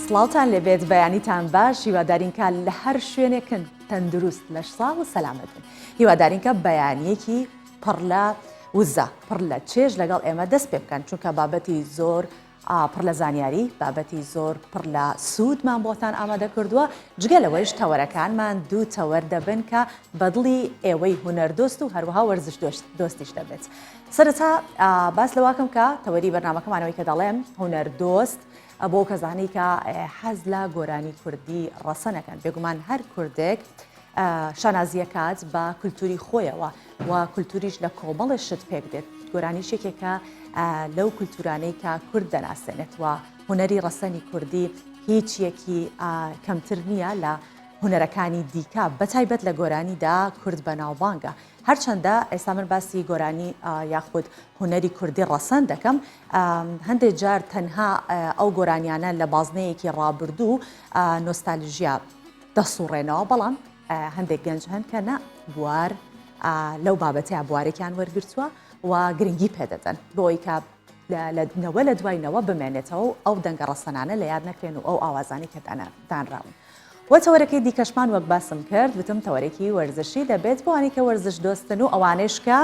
سڵاوتان لێبێت بەیانیتان باش هیوادارین کە لە هەر شوێنێکن تەندروست لەش ساغ و سەلامەت بن هیوادارین کە بەیانیەکی پڕ لە وزە پڕ لە چێژ لەگەڵ ئێمە دەست پێ بکەن چونکە بابەتی زۆر پڕ لە زانیاری، بابەتی زۆر پڕ لە سوودمان بۆتان ئامادە کردووە، جگە لەوەیش تەوەرەکانمان دوو تەوەر دەبن کە بەدڵی ئێوەی هونەردۆست و هەروەها وەرزش دۆستیش دەبێت. سەرەتا باس لەواکەم کە تەوەری بەرنامەکەمانەوەی کە دەڵێم هونەردۆست بۆ کەسانی کە حەز لە گۆرانی کوردی ڕەسەنەکەن بێگومان هەر کوردێک شانازیەکات بە کولتوری خۆیەوە و کولتوریش لە کۆمەڵێ شت پێک دێت گۆرانیش یەکێکە لەو کولتورانەی کە کورد دەناسێنێت و هونەری ڕەسەنی کوردی هیچ یەکی کەمتر نییە لە هونەرەکانی دیکە بەتایبەت لە گۆرانیدا کورد بەناوبانگە هەرچەندە ئێستا من باسی گۆرانی یاخود هونەری کوردی ڕەسەن دەکەم هەندێک جار تەنها ئەو گۆرانیانە لە بازنەیەکی ڕابردوو نۆستالژیا دەسوڕێنەوە بەڵام هەندێک گەنج هەن کە نا بوار لەو بابەتەیە بوارێکیان وەرگرتووە و گرنگی پێدەدەن بۆی کە لە نەوە لە دوای نەوە بمێنێتەوە و ئەو دەنگە ڕەسەنانە لە یاد نەکرێن و ئەو ئاوازانی کە دانراون. وە تەوەرەکەی دیکەشمان وەک باسم کرد وتم تەوەرێکی وەرزشی دەبێت بۆ ئەوانەی کە وەرزش دۆستن و ئەوانەیش کە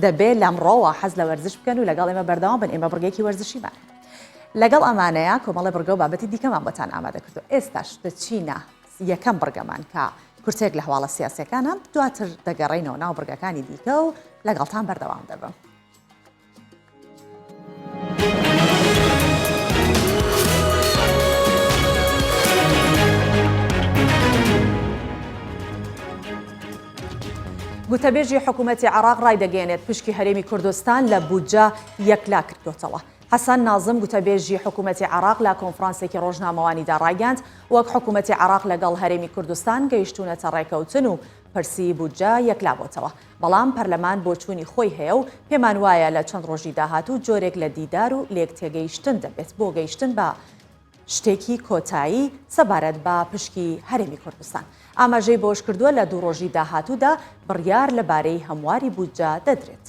دەبێت لەمڕۆوە حەز لە وەرزش بکەن و لەگەڵ ئێمە بەردەوام بن ئێمە بڕگێکی وەرزشیمان لەگەڵ ئەمانەیە کۆمەڵی بڕگە و بابەتی دیکەمان بۆتان ئامادە کردو ئێستاش دەچینە یەکەم بڕگەمان کە کورتەیەک لە هەواڵە سیاسیەکانە، دواتر دەگەڕێینەوە ناو بڕگەکانی دیکە و لەگەڵتان بەردەوام دەبم. گوتەبێژی حکوومەتی عێراق ڕایدەگەیەنێت پشکی هەرێمی کوردستان لە بودجە یەکلا کردۆتەوە. حەسەن نازم گوتەبێژی حکومەتی عێراق لە کۆنفرانسێکی ڕۆژنامەوانیدا ڕایگەیاند، وەک حکومەتی عێراق لەگەڵ هەرێمی کوردستان گەیشتوونەتە ڕێکەوتن و پرسی بودجە یەکلابۆتەوە، بەڵام پەرلەمان بۆچوونی خۆی هەیە و پێمان وایە لە چەند ڕۆژی داهاتوو جۆرێک لە دیدار و لێکتێگەیشتن دەبێت بۆ گەیشتن بە شتێکی کۆتایی سەبارەت بە پشکی هەرێمی کوردستان. ئاماژەی بەوەشکردووە، لە دوو ڕۆژی داهاتوودا بڕیار لەبارەی هەمواری بودجە دەدرێت.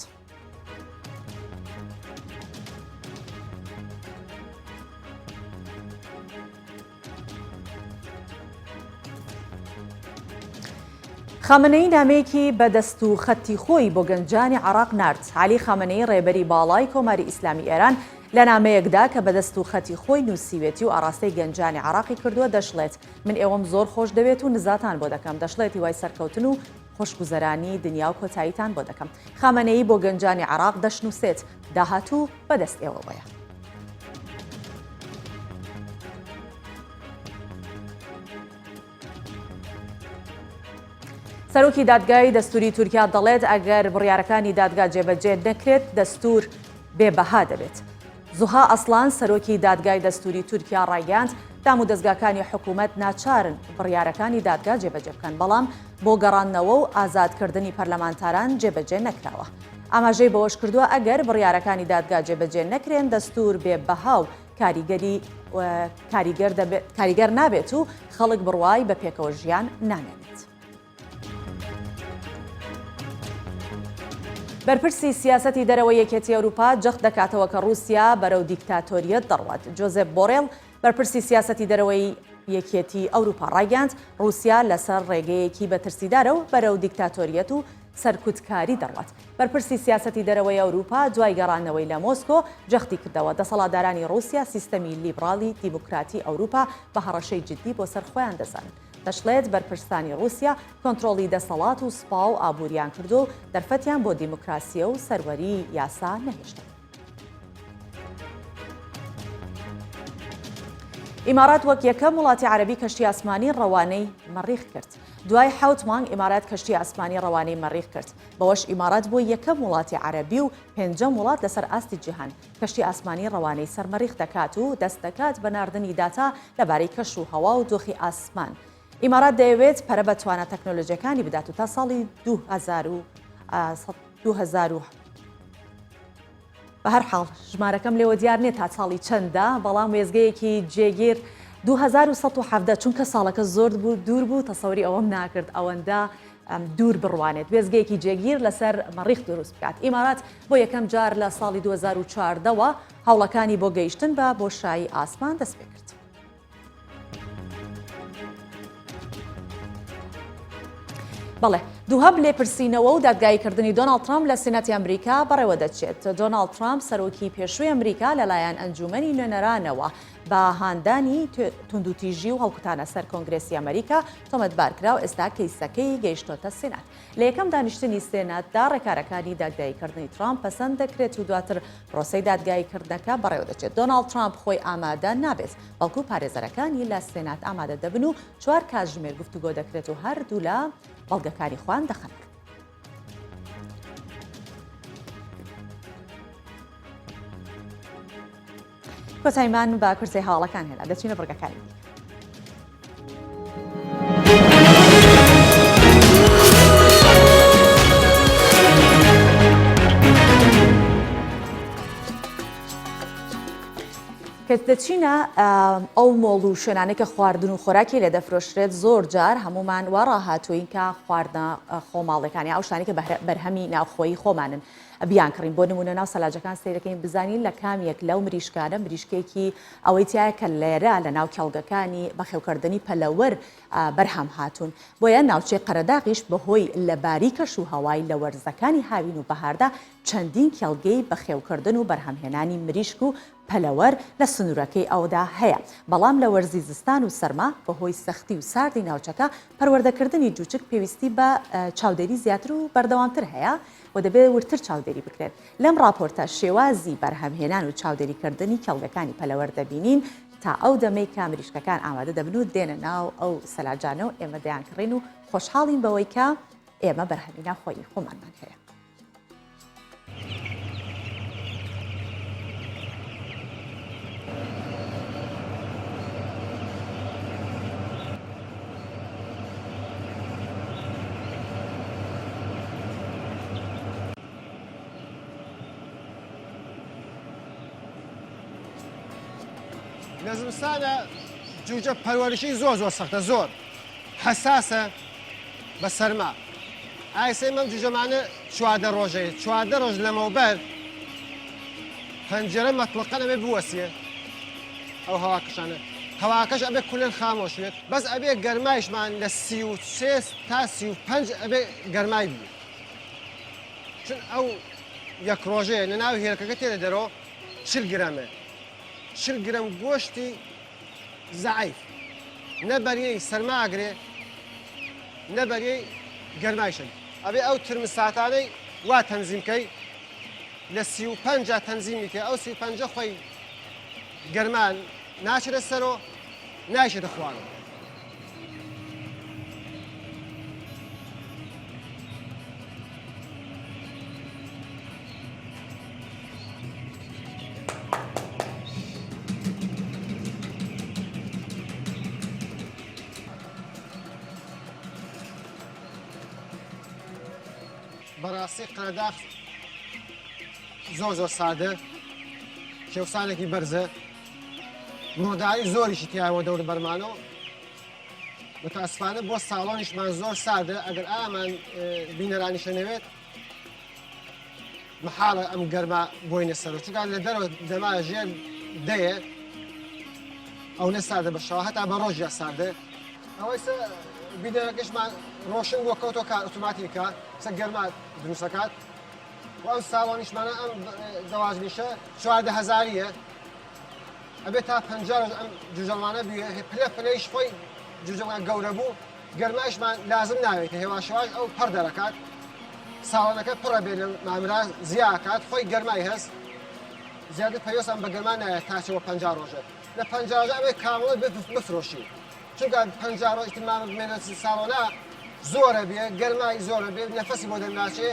خامنەیی نامەیەکی بە دەست و خەتی خۆی بۆ گەنجانی عێراق نارد. عەلی خامنەیی ڕێبەری باڵای کۆماری ئیسلامی ئێران لە نامەیەکدا کە بە دەست و خەتی خۆی نووسیوێتی و ئاڕاستەی گەنجانی عێراقی کردووە دەشڵێت من ئێوەم زۆر خۆش دەوێت و نزاتان بۆ دەکەم دەشڵێت هیوای سەرکەوتن و خۆشگوزەرانی دنیا و کۆتاییتان بۆ دەکەم. خامنەیی بۆ گەنجانی عێراق دەشنووسێت داهاتوو بەدەست ئێوەوەیە. سەرۆکی دادگای دەستوری تورکیا دەڵێت ئەگەر بڕیارەکانی دادگا جێبەجێ نەکرێت دەستور بێ بەها دەبێت. زوها ئەسڵان سەرۆکی دادگای دەستوری تورکیا ڕایگەیاند دام و دەزگاکانی حکوومەت ناچارن بڕیارەکانی دادگا جێبەجێ بکەن بەڵام بۆ گەڕاندنەوە و ئازادکردنی پەرلەمانتاران جێبەجێ نەکراوە. ئاماژەی بەوەشکردووە ئەگەر بڕیارەکانی دادگا جێبەجێ نەکرێن دەستور بێ بەها و کاریگەری کاریگەر دەبێت کاریگەر نابێت و خەڵک بڕوای بە پێکەوە ژیان نامێنێت. بەرپرسی سیاسەتی دەرەوەی یەکێتی ئەوروپا جەخت دەکاتەوە کە ڕووسیا بەرەو دیکتاتۆریەت دەڕوات. جۆزێپ بۆرێڵ، بەرپرسی سیاسەتی دەرەوەی یەکێتی ئەوروپا ڕایگەیاند، ڕووسیا لەسەر ڕێگەیەکی بەترسیدارە و بەرەو دیکتاتۆریەت و سەرکوتکاری دەڕوات. بەرپرسی سیاسەتی دەرەوەی ئەوروپا دوای گەڕانەوەی لە مۆسکۆ جەختی کردەوە، دەسەڵاتدارانی ڕووسیا سیستەمی لیبڕاڵی دیموکراتی ئەوروپا بە هەڕەشەی جددی بۆ سەر خۆیان دەزانن. دەشڵێت، بەرپرسانی ڕووسیا کۆنترۆڵی دەسەڵات و سوپا و ئابووریان کردووە و دەرفەتیان بۆ دیموکراسییە و سەروەریی یاسا نەهێشتووە. ئیمارات وەک یەکەم وڵاتی عەرەبی کەشتی ئاسمانی ڕەوانەی مەریخ کرد. دوای حەوت مانگ ئیمارات کەشتی ئاسمانی ڕەوانەی مەریخ کرد. بەوەش ئیمارات بووە یەکەم وڵاتی عەرەبی و پێنجەم وڵات لەسەر ئاستی جیهان کەشتی ئاسمانی ڕەوانەی سەر مەریخ دەکات و دەست دەکات بە ناردنی داتا لەبارەی کەش و هەوا و دۆخی ئاسمان. ئیمارات دەیەوێت پەرە بە توانا تەکنۆلۆژیەکانی بدات و تا ساڵی 2000 بە هەر حاڵ ژمارەکەم لێوە دیار نییە تا ساڵی چەندە بەڵام وێستگەیەکی جێگیر 2117 چونکە ساڵەکە زۆر بوو دوور بوو تەسەوری ئەوەم ناکرد ئەوەندە دوور بڕوانێت وێستگەیەکی جێگیر لەسەر مەڕیخ دروست بکات ئیمارات بۆ یەکەم جار لە ساڵی 2014ەوە هەوڵەکانی بۆ گەیشتن بە بۆشایی ئاسمان دەست پێکرد. بەڵێ، دووهەم لێپرسینەوە و دادگاییکردنی دۆناڵد ترامپ لە سێناتی ئەمریکا بەڕێوەدەچێت. دۆناڵد ترامپ، سەرۆکی پێشووی ئەمریکا لەلایەن ئەنجوومەنی نوێنەرانەوە بە هاندانی توندوتیژی و هەڵکوتانە سەر کۆنگرێسی ئەمریکا تۆمەتبارکرا و ئێستا کەیسەکەی گەیشتۆتە سێنات. لە یەکەم دانیشتنی سێناتدا ڕێکارەکانی دادگاییکردنی ترامپ پەسەند دەکرێت و دواتر پرۆسەی دادگاییکردنەکە بەڕێوەدەچێت. دۆناڵد ترامپ خۆی ئامادە نابێت، بەڵکو پارێزەرەکانی لە سێنات ئامادە دەبن و چوار کاتژمێر گفتوگۆ دەکرێت و هەردوولا بەڵگەکانی خۆیان دەخەنە ڕوو. کۆتایمان بە کورتەی هەواڵەکان هێنا دەچینە بڕگەکانی دیکە. کە دەچینە ئەو مۆڵ و شوێنانەی کە خواردن و خۆراکی لێ دەفرۆشرێت زۆر جار هەمومان وا ڕاهاتووین کە خواردنە خۆماڵەکان یا ئەو شتانەی کە بەرهەمی ناوخۆیی خۆمانن بیانکڕین بۆ نمونە ناو سەلاجەکان سەیرەکەین بزانین لە کام یەک لەو مریشکانە مریشکێکی ئەوەی تایە کە لێرە لە ناو کێڵگەکانی بەخێوکردنی پەلەوەر بەرهەم هاتوون بۆیە ناوچەی قەرەداغیش بەهۆی لەباری کەش و هەوای لە وەرزەکانی هاوین و بەهاردا چەندین کێڵگەی بەخێوکردن و بەرهەمهێنانی مریشک و پەلەوەر لە سنوورەکەی ئەودا هەیە، بەڵام لە وەرزی زستان و سەرما بەهۆی سەختی و ساردی ناوچەکە پەروەردەکردنی جوچک پێویستی بە چاودێری زیاتر و بەردەوامتر هەیە و دەبێت وردتر چاودێری بکرێت. لەم ڕاپۆرتە شێوازی بەرهەمهێنان و چاودێریکردنی کێڵگەکانی پەلەوەر دەبینین تا ئەو دەمەی کە مریشکەکان ئامادە دەبن و دێنە ناو ئەو سەلاجانە و ئێمە دەیانکڕین و خۆشحاڵین بەوەی کە ئێمە بەرهەمی ناوخۆیی خۆمانمان هەیە. لە زمستانە جوجە پەروەرشی زۆر زۆر سەختە زۆر حەساسە بە سەرما ئایسەی مەم جوجەمانە 14 ڕۆژەیە 14 ڕۆژ لەمەوبەر پەنجەرە مەتڵەقەن ئەبێ بوەسیە ئەو هەواکەشانە هەواکەش ئەبێ کولەن خامۆش بێت بەس ئەبێ گەرمایشمان لە 33 تا 35 ئەبێ گەرمای بوو چون ئەو یەک ڕۆژەیە لە ناو هێلکەکە تێنە دەرەوە 40 گرامە 40 گرم گۆشتی زەعیف نە بەریەی سەرما ئەگرێ نە بەریەی گەرمایش ئەگرێ. ئەبێ ئەو ترمساتانەی وا تەنزیم کەی لە 35 جا تەنزیمی کەی ئەو 35 خۆی گەرما ناچێتە سەرۆ نایشێتە خوارەوە. بەڕاستی قەرەداخ زۆر زۆر ساردە کێوسانێکی بەرزە مرۆداری زۆریشی تایەوە دەور بەرمانەوە متاسفانە بۆ ساڵۆنیشمان زۆر ساردە ئەگەر ئامان بینەرانیشە نەوێت مەحاڵە ئەم گەرما بۆینە سەرۆ چونکە لە دەرەوە دەما ژێر دەیە ئەو نە ساردە بە شەوە هەتا بە ڕۆژ یا ساردە ئەوەی سە بیدەرەکەشمان ڕۆشن بۆ کەوتۆ کار ئۆتۆماتیکە سە گەرما دروستەکات و ئەم ساڵۆنیشمانە ئەم دەواجنیشە 14 هەزاریە ئەبێت تا پ ڕۆژ ئەم جوجەڵمانە بوێ پلە پلەیش خۆی جوجەڵمان گەورە بوو گەرمایشمان لازم ناوێت هێواش هێواش ئەو پەڕ دەرەکات ساڵۆنەکە پڕە بێ لە مامرا زیا ئەکات خۆی گەرمای هەس زیاتر پەیوەستان بە گەرما نایەت تا چەوە 50 ڕۆژە لە 50 ڕۆژە ئەبێ کامڵ بفرۆشی چونکە 50 ڕۆژ تر مامە بمێنە ساڵۆنا زۆرە بێ گەرمای زۆرە بێ نەفەسی بۆ دەرناچێ.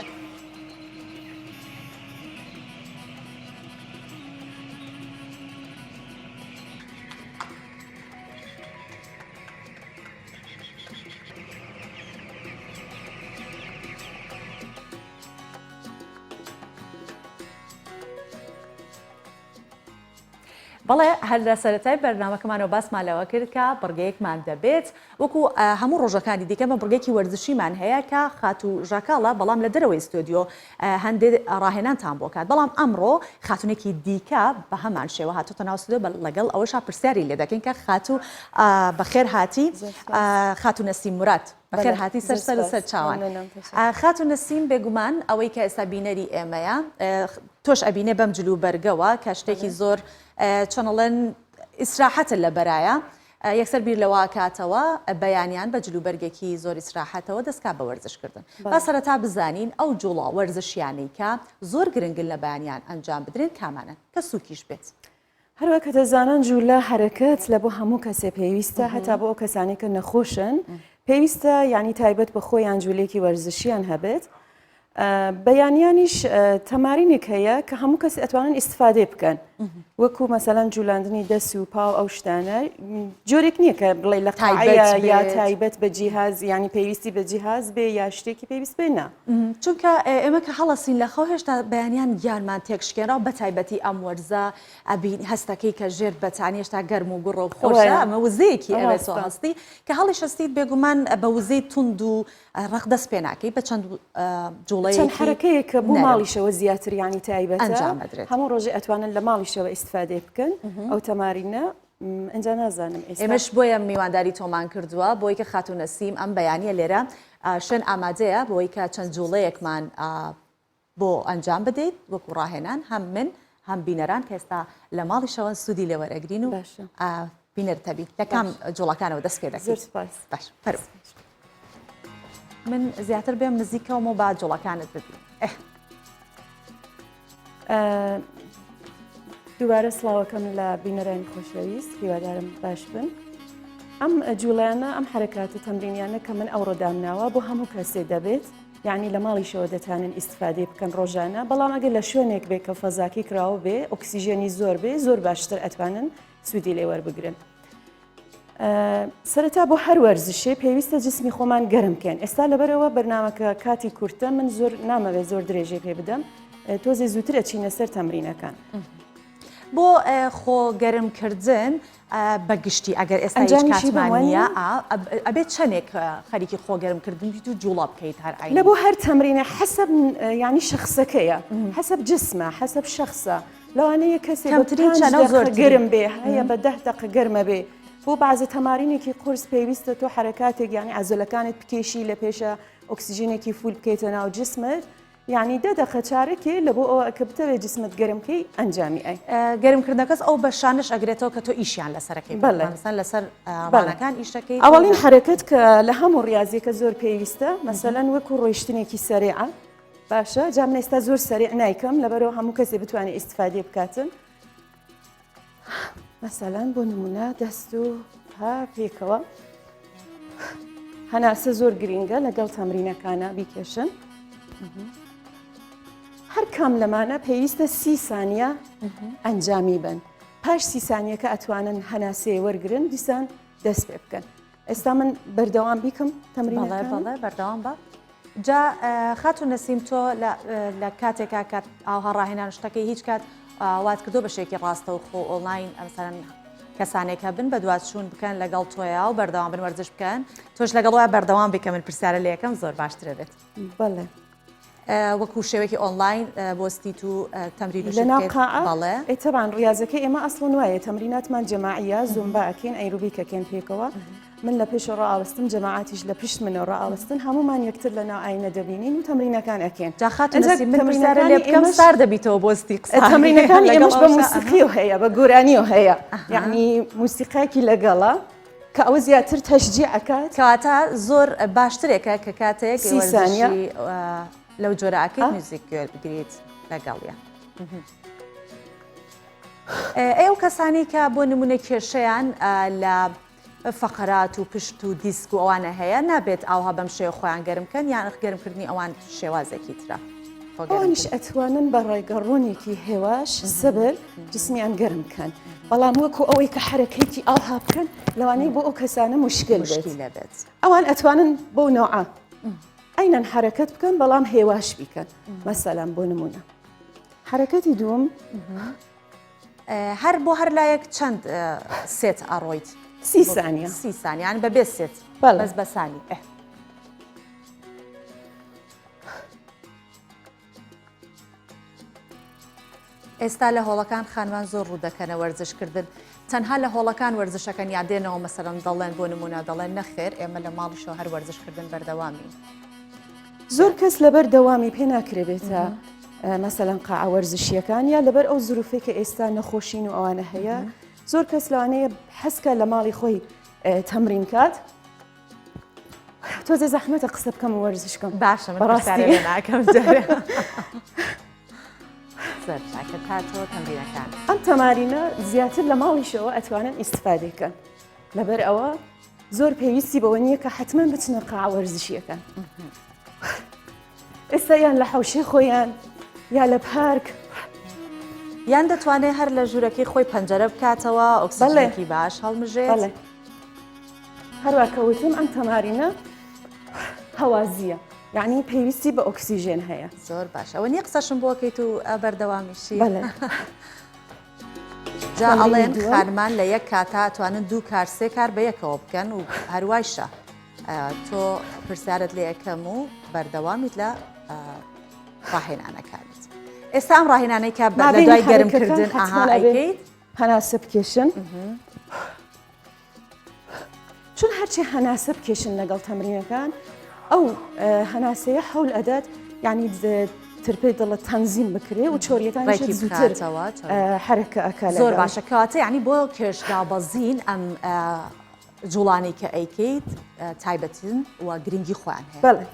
بەڵێ هەر لە سەرەتای بەرنامەکەمانەوە باسمان لەوە کرد کە بڕگەیەکمان دەبێت وەکو هەموو ڕۆژەکانی دیکە بە بڕگێکی وەرزشیمان هەیە کە خاتوو ژاکاڵە بەڵام لە دەرەوەی ستۆدیۆ هەندێک ڕاهێنانتان بۆ کات بەڵام ئەمڕۆ خاتونێکی دیکە بە هەمان شێوە هاتوتە ناو ستۆدیۆ لەگەڵ ئەوەشا پرسیاری لێ دەکەین کە خاتوو بەخێر هاتی خاتوو نەسیم موراد بەخێر هاتی سەر سەر سەر چاوان خاتوو نەسیم بێگومان ئەوەی کە ئێستا بینەری ئێمەیە تۆش ئەبینێ بەم جل و بەرگەوە کە شتێکی زۆر چۆنەڵێن ئیسراحەتە لە بەرایە یەکسەر بیر لەوە ئەکاتەوە بەیانیان بە جلوبەرگێکی زۆر ئیسراحەتەوە دەستکا بە وەرزشکردن. با سەرەتا بزانین ئەو جوڵە وەرزشیانەی کە زۆر گرنگن لە بەیانیان ئەنجام بدرێن کامانەن کە سوکیش بێت؟ هەروەک کە دەزانن جولە، حەرەکەت، لە بۆ هەموو کەسێ پێویستە هەتا بۆ ئەو کەسانەی کە نەخۆشن پێویستە یانی تایبەت بە خۆیان جولەیەکی وەرزشیان هەبێت. بەیانیانیش تەمارینێک هەیە کە هەموو کەس ئەتوانن ئیسفادەی بکەن وەکو مەسەلەن جولاندنی دەست و پاو ئەو شتانە جۆرێک نییە کە بڵێ لە قاعەیە یا تایبەت بە جیهاز ینی پێویستی بە جیهاز بێ یا شتێکی پێویست بێ نا چونکە ئێمە کە هەڵەسین لە خەو هێشتا بەیانیان گیانمان تێکشکێنراو بە تایبەتی ئەم وەرزە ئەبین هەستەکەی کە ژێر بەتانی هێشتا گەرم و گوڕە و خۆشە ئەمە وزەیەکی ئەوێت تۆ هەستی کە هەڵیشەستیت بێگومان بە وزەی توند و ڕەق دەست پێ ناکەی بە چەند جوڵەیەکی چەند حەرەکەیەک کە بۆ ماڵیشەوە زیاتر یانی تایبەتە ئەنجام ئەدرێت هەموو ڕۆژێ ئەتوانن لە ماڵیشەوە ئیستفادەی بکەن ئەو تەمارینە ئینجا نازانم ئێستا ئێمەش بۆیە میوانداری تۆمان کردووە بۆی کە خاتوو نەسیم ئەم بەیانیە لێرە شوێن ئامادەیە بۆی کە چەند جوڵەیەکمان بۆ ئەنجام بدەیت وەکو ڕاهێنان هەم من هەم بینەران کە ئێستا لە ماڵیشەوەن سوودی لێ وەرئەگرین و باشە. بینەر تەبی لە کام جوڵەکانەوە دەست پێ دەکەیت؟ زۆر سوپاس. باش فەرموو. من زیاتر بێم نزیکەوەم و با جوڵەکانت ببینم. ئێه. دووبارە سڵاوەکەم لە بینەرانی خۆشەویست هیوادارم باش بن. ئەم جوڵیانە ئەم حرکاتە تەمرینیانە کە من ئەوڕۆ دامناوە بۆ هەموو کەسێ دەبێت یعنی لە ماڵیشەوە دەتانن ئیسفادەی بکەن ڕۆژانە بەڵام ئەگەر لە شوێنێک بێ کە فەزاکی کراوە بێ ئۆکسسیژێنی زۆر بێ زۆر باشتر ئەتوانن سوودی لێ وەربگرن. سەرەتا بۆ هەر وەرزشێ پێویستە جسمی خۆمان گەرم بکەین ئێستا لەبەرەوە بەرنامەکە کاتی کورتە من زۆر نامەوێت زۆر درێژەی پێ بدەم تۆزێ زووتر ئەچینە سەر تەمرینەکان. بۆ خۆ گەرمکردن بە گشتی ئەگەر ئێستا هیچ کاتمان نییە ئەبێت چەندێک خەریکی خۆ گەرمکردن بیت و جوڵە بکەیت هەر لە بۆ هەر تەمرینە حەسەب ینی شخصەکەیە حەسەب جسمە حەسەب شخصە لەوانەیە کەسێک کەمترین چەنە زۆر گەرم بێ هەیە بە دە دەقە گەرمە بێ بۆ بەعزە تەمارینێکی قورس پێویستە تۆ حرەکاتێک یعنی عەزەلەکانت بکێشی لە پێشە ئۆکسسیژێنێکی full بکەیتە ناو جسمت یعنی دە دەقە چارەکێ لە بۆ ئەوە کە بتەوێت جسمت گەرم بکەی ئەنجامی ئەی. گەرمکردنەکەس ئەو بەشانەش ئەگرێتەوە کە تۆ ئیشیان لەسەرەکەی بەڵێ مەسەن لەسەر ڕانەکان ئیشەکەی ئەوەڵین حرەکەت کە لە هەموو ڕاضیەکە زۆر پێویستە مەسەلەن وەکو ڕۆیشتنێکی سەریعە باشە جا من ئێستا زۆر سەریع نایکەم لەبەرەوە هەموو کەسێ بتوانێت ئیسفادەی بکاتن مەسەلەن بۆ نمونە دەست و پا پێکەوە هەناسە زۆر گرینگە لەگەڵ تەمرینەکانە بیکێشن هەر کام لەمانە پێویستە سی سانیە ئەنجامی بن پاش سی سانیەکە ئەتوانن هەناسەیە وەرگن دیسان دەست پێ بکەن ئێستا من بەردەوام بیکەم تەمرینەکان؟ بەڵێ بەردەوام بە. جا خاتوو نەسیم تۆ لە کاتێکا کە ئاوها ڕاهێنان شتەکەی هیچ کات وات کردو بە شێکی ڕاستە و خۆ ئۆنلاین ئەمسەرەن کەسانێک هەبن بە دواتچوون بکەن لەگەڵ تۆیا و بەردەوام بن وەرزش بکەن تۆش لەگەڵ وای بەردەوام بکە من پرسیارە لە یەکەم زۆر باشترە بێت. بەڵێ. وەکو شێوەیەکی ئۆنلاین بۆستیت و تەمرین لە ناو قاعە بەڵێ ئێ تەبان ڕیازەکەی ئێمە ئەسڵەن وایە تەمریناتمان جەماعیە زۆمبا ئەکەین ئەیروبیک ئەکەین پێکەوە من لە پێشەوە ڕائەوەستم جەماعاتیش لە پشت منەوە ڕائەوەستن هەموومان یەکتر لە ناو ئاینە دەبینین و تەمرینەکان ئەکەین جا خاتوو نەسیم من پرسیارە لێ بکەم سار دەبیتەوە بۆستی قسە تەمرینەکانی ئێمەش بە موسیقیەوە هەیە بە گۆرانیەوە هەیە یعنی موسیقایەکی لەگەڵە کە ئەوە زیاتر تەشجیع ئەکات. کەواتە زۆر باشترێکە کە کاتێک وەرزشی لەو جۆرە ئەکەیت میوزیک گوێ بگریت لەگەڵیا. ئەی ئەو کەسانی کە بۆ نمونە کێشەیان لە فەقەرات و پشت و دیسک و ئەوانە هەیە نابێت ئاوها بەم شێوە خۆیان گەرم کەن یان گەرمکردنی ئەوان شێوازێکی ترە؟ ئەوانیش ئەتوانن بە ڕێگە ڕۆنێکی هێواش سەبر جسمیان گەرم بکەن بەڵام وەکو ئەوەی کە حرەکەیتی ئاها بکەن لەوانەیە بۆ ئەو کەسانە مشکل بێت ئەوان ئەتوانن بۆ نەوعە ئەینەن حرەکەت بکەن بەڵام هێواش بیکەن مەسەلەن بۆ نمونە حرەکەتی دوم. هەر بۆ هەر لایەک چەند set ئەڕۆیت؟ سی سانیە. سی سانیە یان بەبێ set بەس بە سانی. ئێستا لە هۆڵەکان خانمان زۆر ڕوو دەکەنە وەرزشکردن تەنها لە هۆڵەکان وەرزشەکەن یا دێنەوە مەسەرەن دەڵێن بۆ نمونە دەڵێن نەخێر ئێمە لە ماڵیشەوە هەر وەرزشکردن بەردەوامین. زۆر کەس لەبەر دەوامی پێ ناکرێ بێتە مەسەلەن قاعە وەرزشیەکان یا لەبەر ئەو زروفەی کە ئێستا نەخۆشین و ئەوانە هەیە زۆر کەس لەوانەیە حەزکە لە ماڵی خۆی تەمرین کات تۆزێ زەحمەتە قسە بکەم و وەرزش کەم باشە من بەڕاستی ناکەم جارێ. زۆر چاکە تا تۆ تەمرینەکان. ئەم تەمارینە زیاتر لە ماڵیشەوە ئەتوانن ئیستفادەی کەن لەبەر ئەوە زۆر پێویستی بەوە نییە کە حتمما بچنە قاعە وەرزشیەکان ئێستا یان لە حەوشەی خۆیان یا لە پارک. یان دەتوانێت هەر لە ژوورەکەی خۆی پەنجەرە بکاتەوە ئۆکسجینێکی باش هەڵمژێت. بەڵێ هەروا کە وتم ئەم تەمارینە هەوازییە یعنی پێویستی بە ئۆکسیژێن هەیە. زۆر باش ئەوە نییە قسەشم بۆ کەیت و بەردەوامیشی. بەڵێ. جا ئەڵێن خانمان لە یەک کاتا توانن دوو کار سێ کار بە یەکەوە بکەن و هەروایشە تۆ پرسیارت لێ ئەکەم و بەردەوامیت لە ڕاهێنانەکانت ئێستا ئەم ڕاهێنانەی کە لە دوای گەرمکردن ئەها ئەیکەیت هەناسە بکێشن چون هەرچی هەناسە بکێشن لەگەڵ تەمرینەکان ئەو هەناسەیە حەول ئەدات یعنی ترپەی دڵت تەنزیم بکرێ و چۆریەکان ڕێکی زووتر بخاتەوە حرەکە ئەکا زۆر باشە کەواتە یعنی بۆ کێشدابەزین ئەم جوڵانەی کە ئەیکەیت تایبەتن و گرنگی خۆیان هەیە. بەڵێ.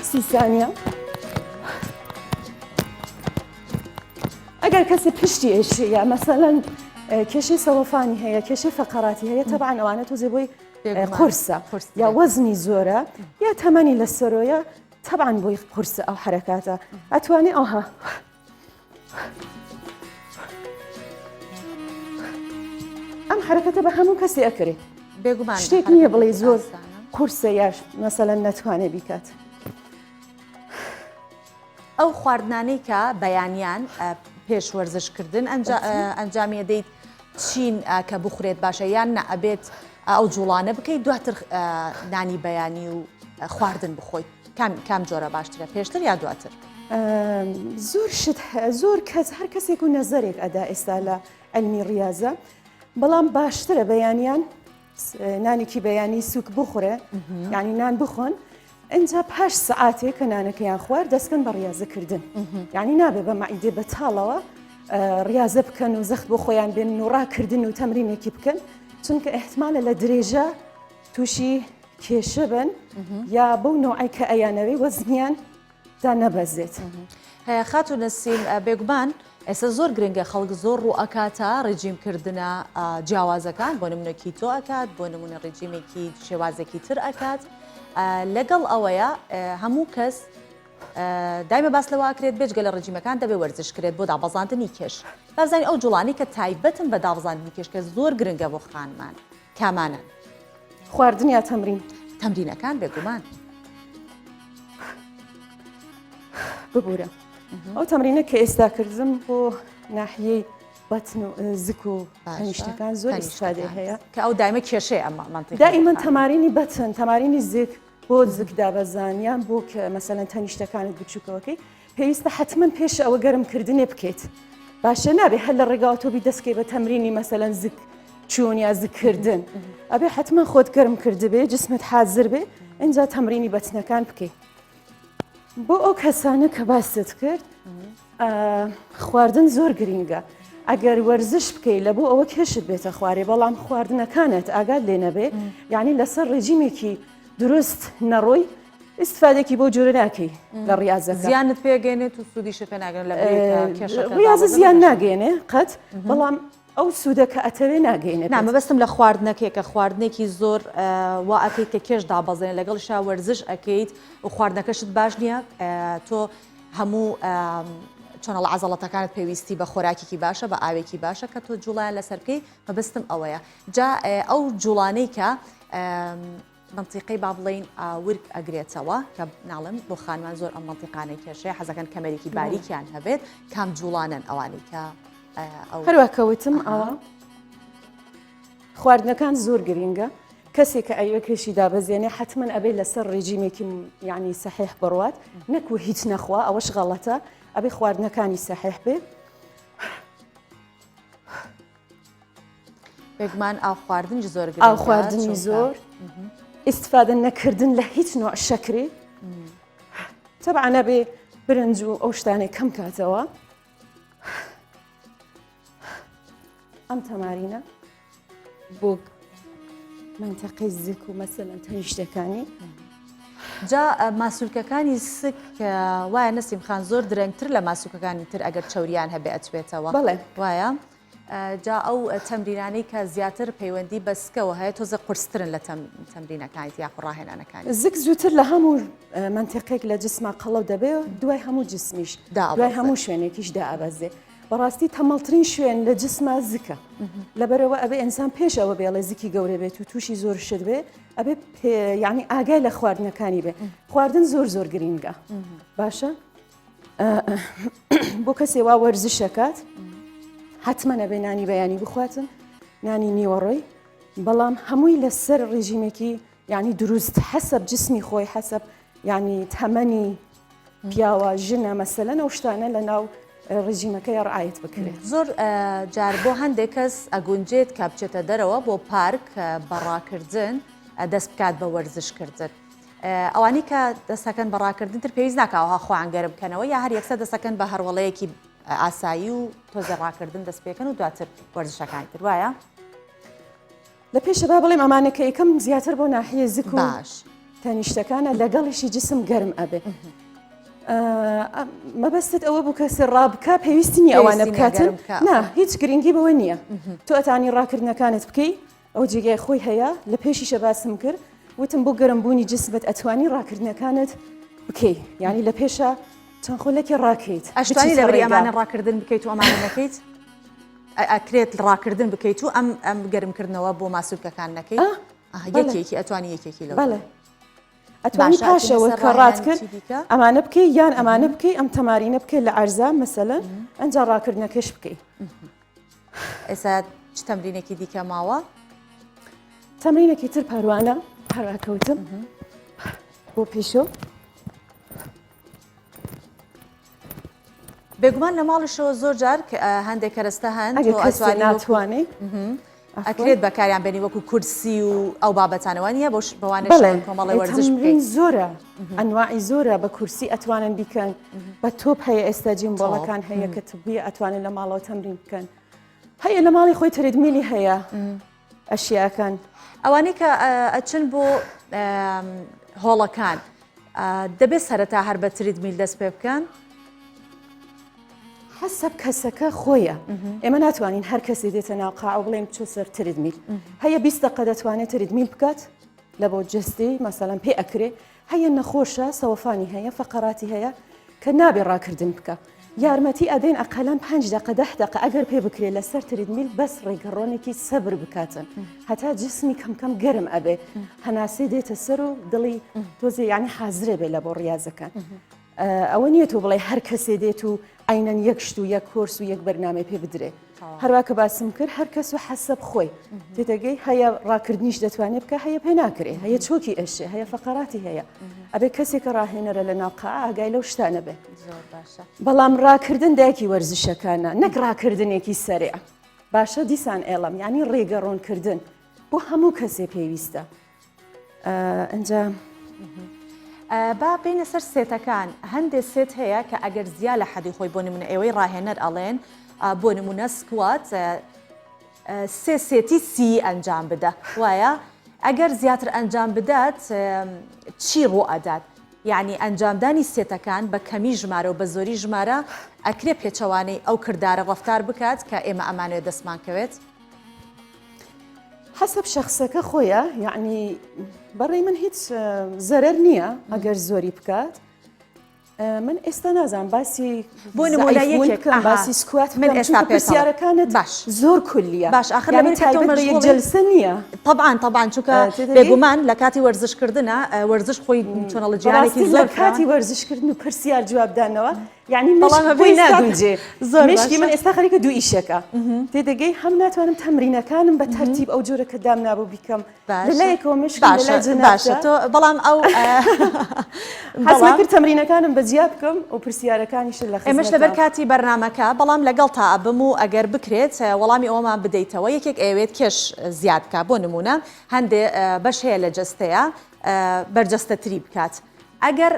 سی سانیە. ئەگەر کەسی پشتی ئێشێ یا مەسەلەن کێشەی سەوەفانی هەیە کێشەی فەقەراتی هەیە تەبعەن ئەوانە تۆزێ بۆی قورسە یا وەزنی زۆرە یا تەمەنی لە سەرۆیە تەبعەن بۆی قورسە ئەو حرەکاتە ئەتوانێ ئەوها ئەم حرەکەتە بە هەموو کەسی ئەکرێ بێگومان شتێک نییە بڵێ زۆر قورسە یاش مەسەلەن نەتوانێ بیکات. ئەو خواردنانەی کە بەیانیان پێش وەرزش کردن ئەنجامی ئەدەیت چین کە بخورێت باشە یان نا ئەبێت ئەو جوڵانە بکەیت دواتر نانی بەیانی و خواردن بخۆیت کام کام جۆرە باشترە پێشتر یا دواتر؟ زۆر شت زۆر کەس هەر کەسێک و نەزەرێک ئەدا ئێستا لە علمی ڕاضە بەڵام باشترە بەیانیان نانێکی بەیانی سوک بخورێ یعنی نان بخۆن ئینجا پاش سەعاتێک کە نانەکەیان خوارد دەستکەن بە ڕیازە کردن یعنی نابێ بە مەعیدێ بەتاڵەوە ڕاضە بکەن و زەخت بۆ خۆیان بێن و ڕاکردن و تەمرینێکی بکەن چونکە احتمالە لە درێژە تووشی کێشە بن یا بەو نوعی کە ئەیانەوەی وەزنیان دا نەبەزێت. خاتوو نەسیم بێگومان ئێستا زۆر گرنگە خەڵک زۆر ڕوو ئەکاتە ڕێجیم کردنە جیاوازەکان بۆ نمونە کیتۆ ئەکات بۆ نمونە ڕێجیمێکی شێوازێکی تر ئەکات لەگەڵ ئەوەیە هەموو کەس دایمە باس لەوە ئەکرێت بێجگە لە ڕێجیمەکان دەبێ وەرزش کرێت بۆ دابەزاندنی کێش بازانی ئەو جوڵانی کە تایبەتن بە دابەزاندنی کێش کە زۆر گرنگە بۆ خانمان کامانەن؟ خواردن یا تەمرین؟ تەمرینەکان بێگومان. ببوورە ئەو تەمرینە کە ئێستا کردم بۆ ناحیەی بەتن و زک و تەنیشتەکان زۆر ئیسفادەی هەیە کە ئەو دایمە کێشەیە ئەمە مەنتیقی دائیمەن تەمارینی بەتن تەمارینی زک بۆ زک دابەزان یان بۆ کە مەسەلەن تەنیشتەکانت بچووکەوەکەی پێویستە حتمما پێش ئەوە گەرمکردنێ بکەیت باشە نابێ هەر لە ڕێگاوە تۆ بی دەستکەی بە تەمرینی مەسەلەن زک چوون یا زککردن ئەبێ حتمما خۆت گەرم کردبێ جسمت حازر بێ ئینجا تەمرینی بەتنەکان بکەیت بۆ ئەو کەسانە کە باست کرد خواردن زۆر گرینگە ئەگەر وەرزش بکەی لە بۆ ئەوە کێشت بێتە خوارێ بەڵام خواردنەکانت ئاگات لێ نەبێ یعنی لەسەر ڕێجیمێکی دروست نەڕۆی ئیسفادێکی بۆ جۆرە ناکەی لە ڕاضەکە زیانت پێگەێنێت و سوودیشە پێ ناگەن لە ڕاضە زیان ناگەێنێ قەت بەڵام ئەو سوودە کە ئەتەوێ ناگەینێ نا مەبەستم لە خواردنەکەی کە خواردنێکی زۆر وا ئەکەیت کە کێش دابەزێنێ لەگەڵیشا وەرزش ئەکەیت و خواردنەکەشت باش نییە تۆ هەموو چۆنەڵ عەزەڵەتەکانت پێویستی بە خۆراکێکی باشە بە ئاوێکی باشە کە تۆ جوڵیان لەسەر بکەی مەبەستم ئەوەیە جا ئەو جوڵانەی کە. مەنتیقەی با بڵێین ورگ ئەگرێتەوە کە ناڵم بۆ خانمان زۆر ئەم مەنتیقانەی کێشەیە حەزەکەن کەمەرێکی باریکیان هەبێت کام جوڵانن ئەوانەی کە هەروە کەوتم ئەوە خواردنەکان زۆر گرینگە کەسێک کە ئەیوێ کێشی دابەزێنێ حتمما ئەبێ لەسەر ڕێجیمێکی یعنی سەحیح بڕوات نەکو هیچ نەخوا ئەوەش غەڵەتە ئەبێ خواردنەکانی سەحیح بێ. بێگومان ئاو خواردنیش زۆر گرنگە ئاو خواردنی زۆر ئیسفادە نەکردن لە هیچ نوع شەکری تەبعا نەبێ برنج و ئەو شتانەی کەم کاتەوە ئەم تەمارینە بۆ منتەقەی زک و مەسەلەن تەنیشتەکانی جا ماسولکەکانی سک وایە نەسیم خان زۆر درەنگتر لە ماسوکەکانی تر ئەگەر چوریان هەبێ ئەچێتەوە بەڵێ وایە جا ئەو تەمرینانەی کە زیاتر پەیوەندی بە سکەوە هەیە تۆزە قورسترن لە تەمرینەکانی یاخو ڕاهێنانەکانی. زگ زووتر لە هەموو مەنتیقێک لە جسما قەڵەو دەبێ و دوای هەموو جسمیش دوای هەموو شوێنێکیش دائەبەزێ. بەڕاستی تەمەڵترین شوێن لە جسما زکە. لەبەرەوە ئەبێ ئینسان پێش ئەوە بێڵێ زکی گەورە بێت و تووشی زۆر شت بێ ئەبێ یعنی ئاگای لە خواردنەکانی بێ. خواردن زۆر زۆر گرینگە. باشە؟ بۆ کەسێ وا وەرزشەکات حتمما ئەبێ نانی بەیانی بخواتن نانی نیوەڕۆی بەڵام هەمووی لەسەر ڕژیمێکی یعنی دروست حەسەب جسمی خۆی حەسەب یعنی تەمەنی پیاوە ژنە مەسەلەن ئەو شتانە لە ناو ڕژیمەکەی ڕعایەت بکرێت. زۆر جار بۆ هەندێک کەس ئەگونجێت کە بچێتە دەرەوە بۆ پارک بە ڕاکردن دەست بکات بە وەرزشکردن. ئەوانەی کە دەستەکەن بە ڕاکردن تر پێویست ناکا ئەوها خۆیان گەرم بکەنەوە یا هەر یەکسەر دەستەکەن بە هەروەڵەیەکی ئاسایی و تۆزێ ڕاکردن دەست پێکەن و دواتر وەرزشەکانی تر وایە؟ لە پێشە با بڵێم ئەمانە کە یەکەم زیاتر بۆ ناحیە زک و باش تەنیشتەکانە لەگەڵیشی جسم گەرم ئەبێ مەبەستت ئەوە بوو کەسێ ڕابکە پێویستی نییە ئەوانە بکاتن نا هیچ گرنگی بەوە نییە تۆ ئەتانی ڕاکردنەکانت بکەی ئەو جێگای خۆی هەیە لە پێشیشە باسم کرد وتم بۆ گەرم بوونی جسمت ئەتوانی ڕاکردنەکانت بکەی یعنی لە پێشە چەند خولەکی ڕاکەیت ئەشتوانی لەبری ئەمانە ڕاکردن بکەیت و ئەمانە نەکەیت ئەکرێت ڕاکردن بکەیت و ئەم ئەم گەرمکردنەوە بۆ ماسولکەکان نەکەیت یەکێکی ئەتوانی یەکێکی لەو بەڵێ ئەتوانی پاشەوە کە ڕات کرد ئەمانە بکەی یان ئەمانە بکەی ئەم تەمارینە بکەی لە عەرزا مەسەلەن ئەنجا ڕاکردنەکەش بکەی ئێستا چ تەمرینێکی دیکە ماوە؟ تەمرینێکی تر پەروانە هەراکەوتم بۆ پیشۆ بێگومان لە ماڵیشەوە زۆر جار هەندێک کەرەستە هەن ناتوانێت ئەکرێت بەکاریان بێنی وەکو کورسی و ئەو بابەتانەوە نییە بۆ بەوانە کۆمەڵی وەرزش زۆرە ئەنواعی زۆرە بە کورسی ئەتوانن بیکەن بە تۆپ هەیە ئێستا gym ball ەکان هەیە کە تبیە ئەتوانن لە ماڵەوە تەمرین بکەن هەیە لە ماڵی خۆی treadmill ی هەیە ئەشیاکان. ئەوانەی کە ئەچن بۆ هۆڵەکان دەبێت سەرەتا هەر بە treadmill دەست پێ بکەن؟ حەسەب کەسەکە خۆیە ئێمە ناتوانین هەر کەسی دێتە ناو قاع و بڵێن بچۆ سەر treadmill هەیە 20 دقە دەتوانێت treadmill بکات لە بۆ جستی مەسەلەن پێ ئەکرێ هەیە نەخۆشە سەوەفانی هەیە فەقەراتی هەیە کە نابێ ڕاکردن بکە یارمەتی ئەدەین ئەقەلەن پێنج دەقە دە دەقە ئەگەر پێ بکرێ لەسەر treadmill بەس ڕێگەڕۆنێکی سەبر بکاتن هەتا جسمی کەم کەم گەرم ئەبێ هەناسەی دێتە سەر و دڵی تۆزێ یعنی حازرێ بێ لە بۆ ڕیازەکان ئەوە نییە تۆ بڵێ هەر کەسێ دێت و عەینەن یەک شت و یەک کۆرس و یەک بەرنامەی پێ بدرێ هەروا کە باسم کرد هەر کەس و حەسەب خۆی تێدەگەی هەیە ڕاکردنیش دەتوانێت بکە هەیە پێ ناکرێ هەیە چۆکی ئەشێ هەیە فەقەراتی هەیە ئەبێ کەسێکە ڕاهێنەرە لە ناوقا ئاگای لەو شتانە بێ بەڵام ڕاکردن دایکی وەرزشەکانە نەک ڕاکردنێکی سەرێ باشە دیسان ئێڵم یعنی ڕێگە ڕۆنکردن بۆ هەموو کەسێ پێویستە ئەجا با بینە سەر سێتەکان هەندێک set هەیە کە ئەگەر زیا لە حەدی خۆی بۆ نمونە ئێوەی ڕاهێنەر ئەڵێن بۆ نمونە squat سێ set ی سی ئەنجام بدە وایە ئەگەر زیاتر ئەنجام بدات چی ڕوو ئەدات یعنی ئەنجامدانی سێتەکان بە کەمی ژمارە و بە زۆری ژمارە ئەکرێ پێچەوانەی ئەو کردارە ڕفتار بکات کە ئێمە ئەمانوێت دەستمان کەوێت حەسەب شەخسەکە خۆیە یعنی بەڕێی من هیچ زەرەر نییە ئەگەر زۆری بکات. من ئێستا نازانم باسی بۆ نمونە یەکێک باسی squat من ئێستا پرسیارەکانت باش زۆر کولیە باش ئاخر لەبەر تایبەت بە یەک جەلسە نییە طبعا طبعا چونکە بێگومان لە کاتی وەرزشکردنە وەرزش خۆی چۆنەڵە جیهانێکی زۆر کاتی وەرزشکردن و پرسیار جوابدانەوە یعنی مێشک بۆی ناگونجێ مێشکی من ئێستا خەریکە دوو ئیشەکە تێدەگەی هەم ناتوانم تەمرینەکانم بە تەرتیب ئەو جۆرە کە دامنابوو بیکەم لەلایەکەوە مشکم لەلای باشە تۆ بەڵام ئەو حەزم کرد تەمرینەکانم بە جیا بکەم و پرسیارەکانیشت لە ئێمەش لەبەر کاتی بەرنامەکە بەڵام لەگەڵ تا ئەبم و ئەگەر بکرێت وەڵامی ئەوەمان بدەیتەوە یەکێک ئەیەوێت کێش زیاد بکا بۆ نمونە هەندێ بەش هەیە لە جەستەیە بەرجەستەتری بکات ئەگەر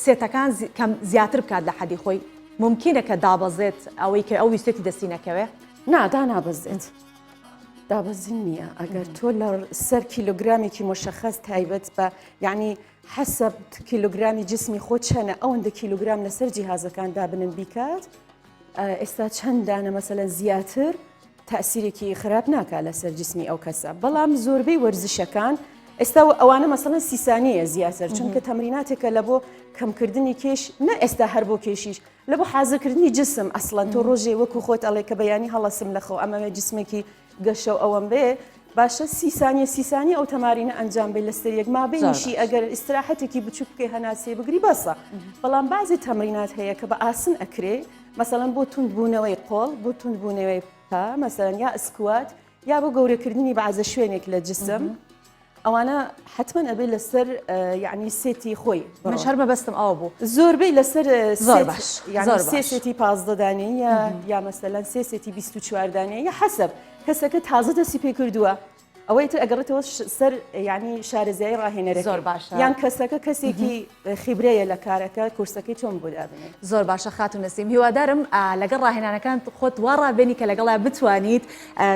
سێتەکان کەم زیاتر بکات لە حەدی خۆی ممکنە کە دابەزێت ئەوەی کە ئەو ویستێتی دەستی نەکەوێ؟ نا دانابەزێت. دابەزین نییە ئەگەر تۆ لە سەر کیلۆگرامێکی مشخص تایبەت بە یعنی حەسەب کیلۆگرامی جسمی خۆ چەنە ئەوەندە کیلۆگرام لەسەر جیهازەکان دابنن بیکات ئێستا چەند دانە مەسەلەن زیاتر تاسیرێکی خراپ ناکا لەسەر جسمی ئەو کەسە بەڵام زۆربەی وەرزشەکان ئێستا ئەوانە مەسەڵەن سیسانەیە زیاتر چونکە تەمریناتێکە لە بۆ کەمکردنی کێش نە ئێستا هەر بۆ کێشیش لە بۆ حازرکردنی جسم ئەسڵەن تۆ ڕۆژێ وەکو خۆت ئەڵێ کە بەیانی هەڵەسم لە خەو ئەمەوێ جسمێکی گەشە و ئەوەم بێ باشە سیسانیە سیسانی ئەو تەمارینە ئەنجام بێ لەسەر یەک مابینیشی ئەگەر ئیسراحەتێکی بچوک بکەی هەناسەی بگری بەسە بەڵام بازی تەمرینات هەیە کە بە ئاسن ئەکرێ مەسەڵەن بۆ توندبوونەوەی قۆڵ بۆ توندبوونەوەی پا مەسەلەن یا squat یا بۆ گەورەکردنی بەعزە شوێنێک لە جسم ئەوانە حتمما ئەبێ لەسەر یعنی سێتی خۆی منش هەر مەبەستم ئەوە بوو زۆربەی لەسەر زۆر باش یعنی سێ سێتی 15 دانەیە یا مەسەلەن سێ سێتی 24 دانەیە یا حەسەب کەسەکە تازە دەستی پێ کردووە ئەوەی تر ئەگەڕێتەوە سەر یعنی شارەزایی ڕاهێنەرەکە زۆر باشە یان کەسەکە کەسێکی خیبرەیە لە کارەکە کورسەکەی چۆن بۆ دابنێ. زۆر باشە خاتوو نەسیم هیوادارم لەگەڵ ڕاهێنانەکان خۆت وا ڕابێنی کە لەگەڵا بتوانیت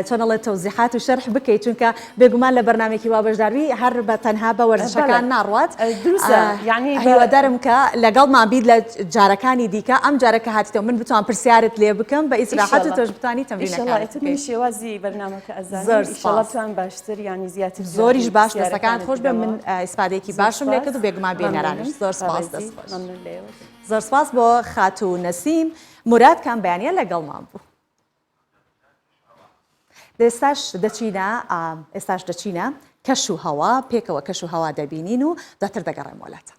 چۆن ئەڵێ تەوزیحات و شەرح بکەیت چونکە بێگومان لە بەرنامێکی وا بەشداربی هەر بە تەنها بە وەرزشەکان ناڕوات دروستە یعنی هیوادارم کە لەگەڵمان بیت لە جارەکانی دیکە ئەم جارە کە هاتیتەوە من بتوان پرسیارت لێ بکەم بە ئیسراحەت و تۆش بتانی تەمرینەکان من شێوازی بەرنامەکە ئەزانم زۆر ئیشەڵا بتوان باشتر یعنی زیاتر زۆریش باش دەستەکانت خۆش بێ من ئیسفادەیەکی باشم لێ کرد و بێگومان بینەرانیش زۆر سپاس دەست خۆش زۆر سپاس بۆ خاتوو نەسیم موراد کام بەیانە لەگەڵمان بوو. ئێستاش دەچینە ئێستاش دەچینە کەش و هەوا پێکەوە کەش و هەوا دەبینین و دواتر دەگەڕێمەوە لاتان.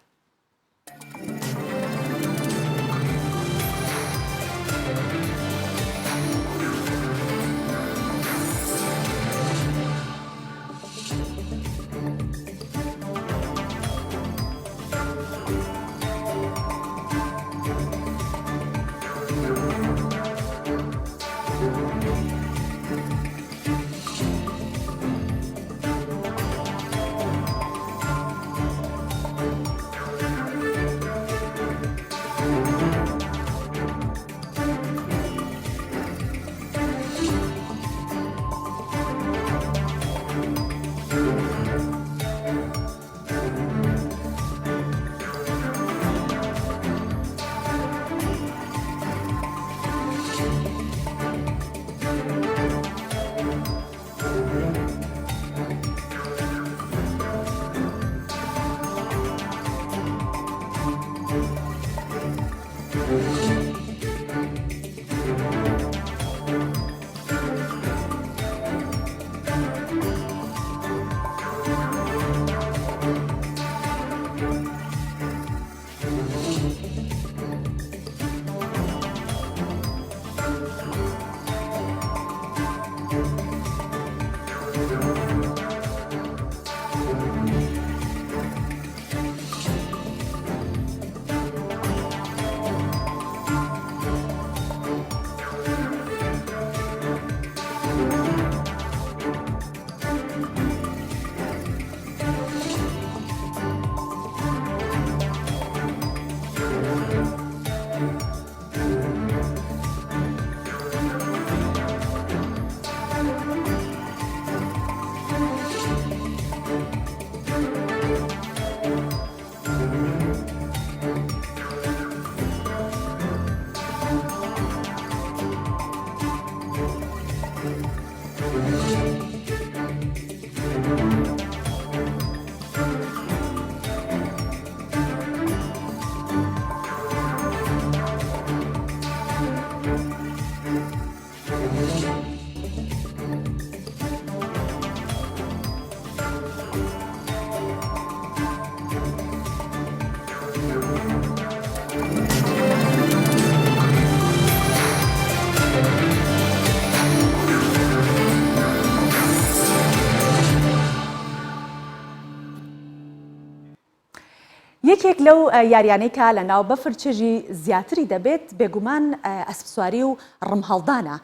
یەکێک لەو یاریانەی کە لە ناو بەفر چێژی زیاتری دەبێت بێگومان ئەسپسواری و ڕمهەڵدانە.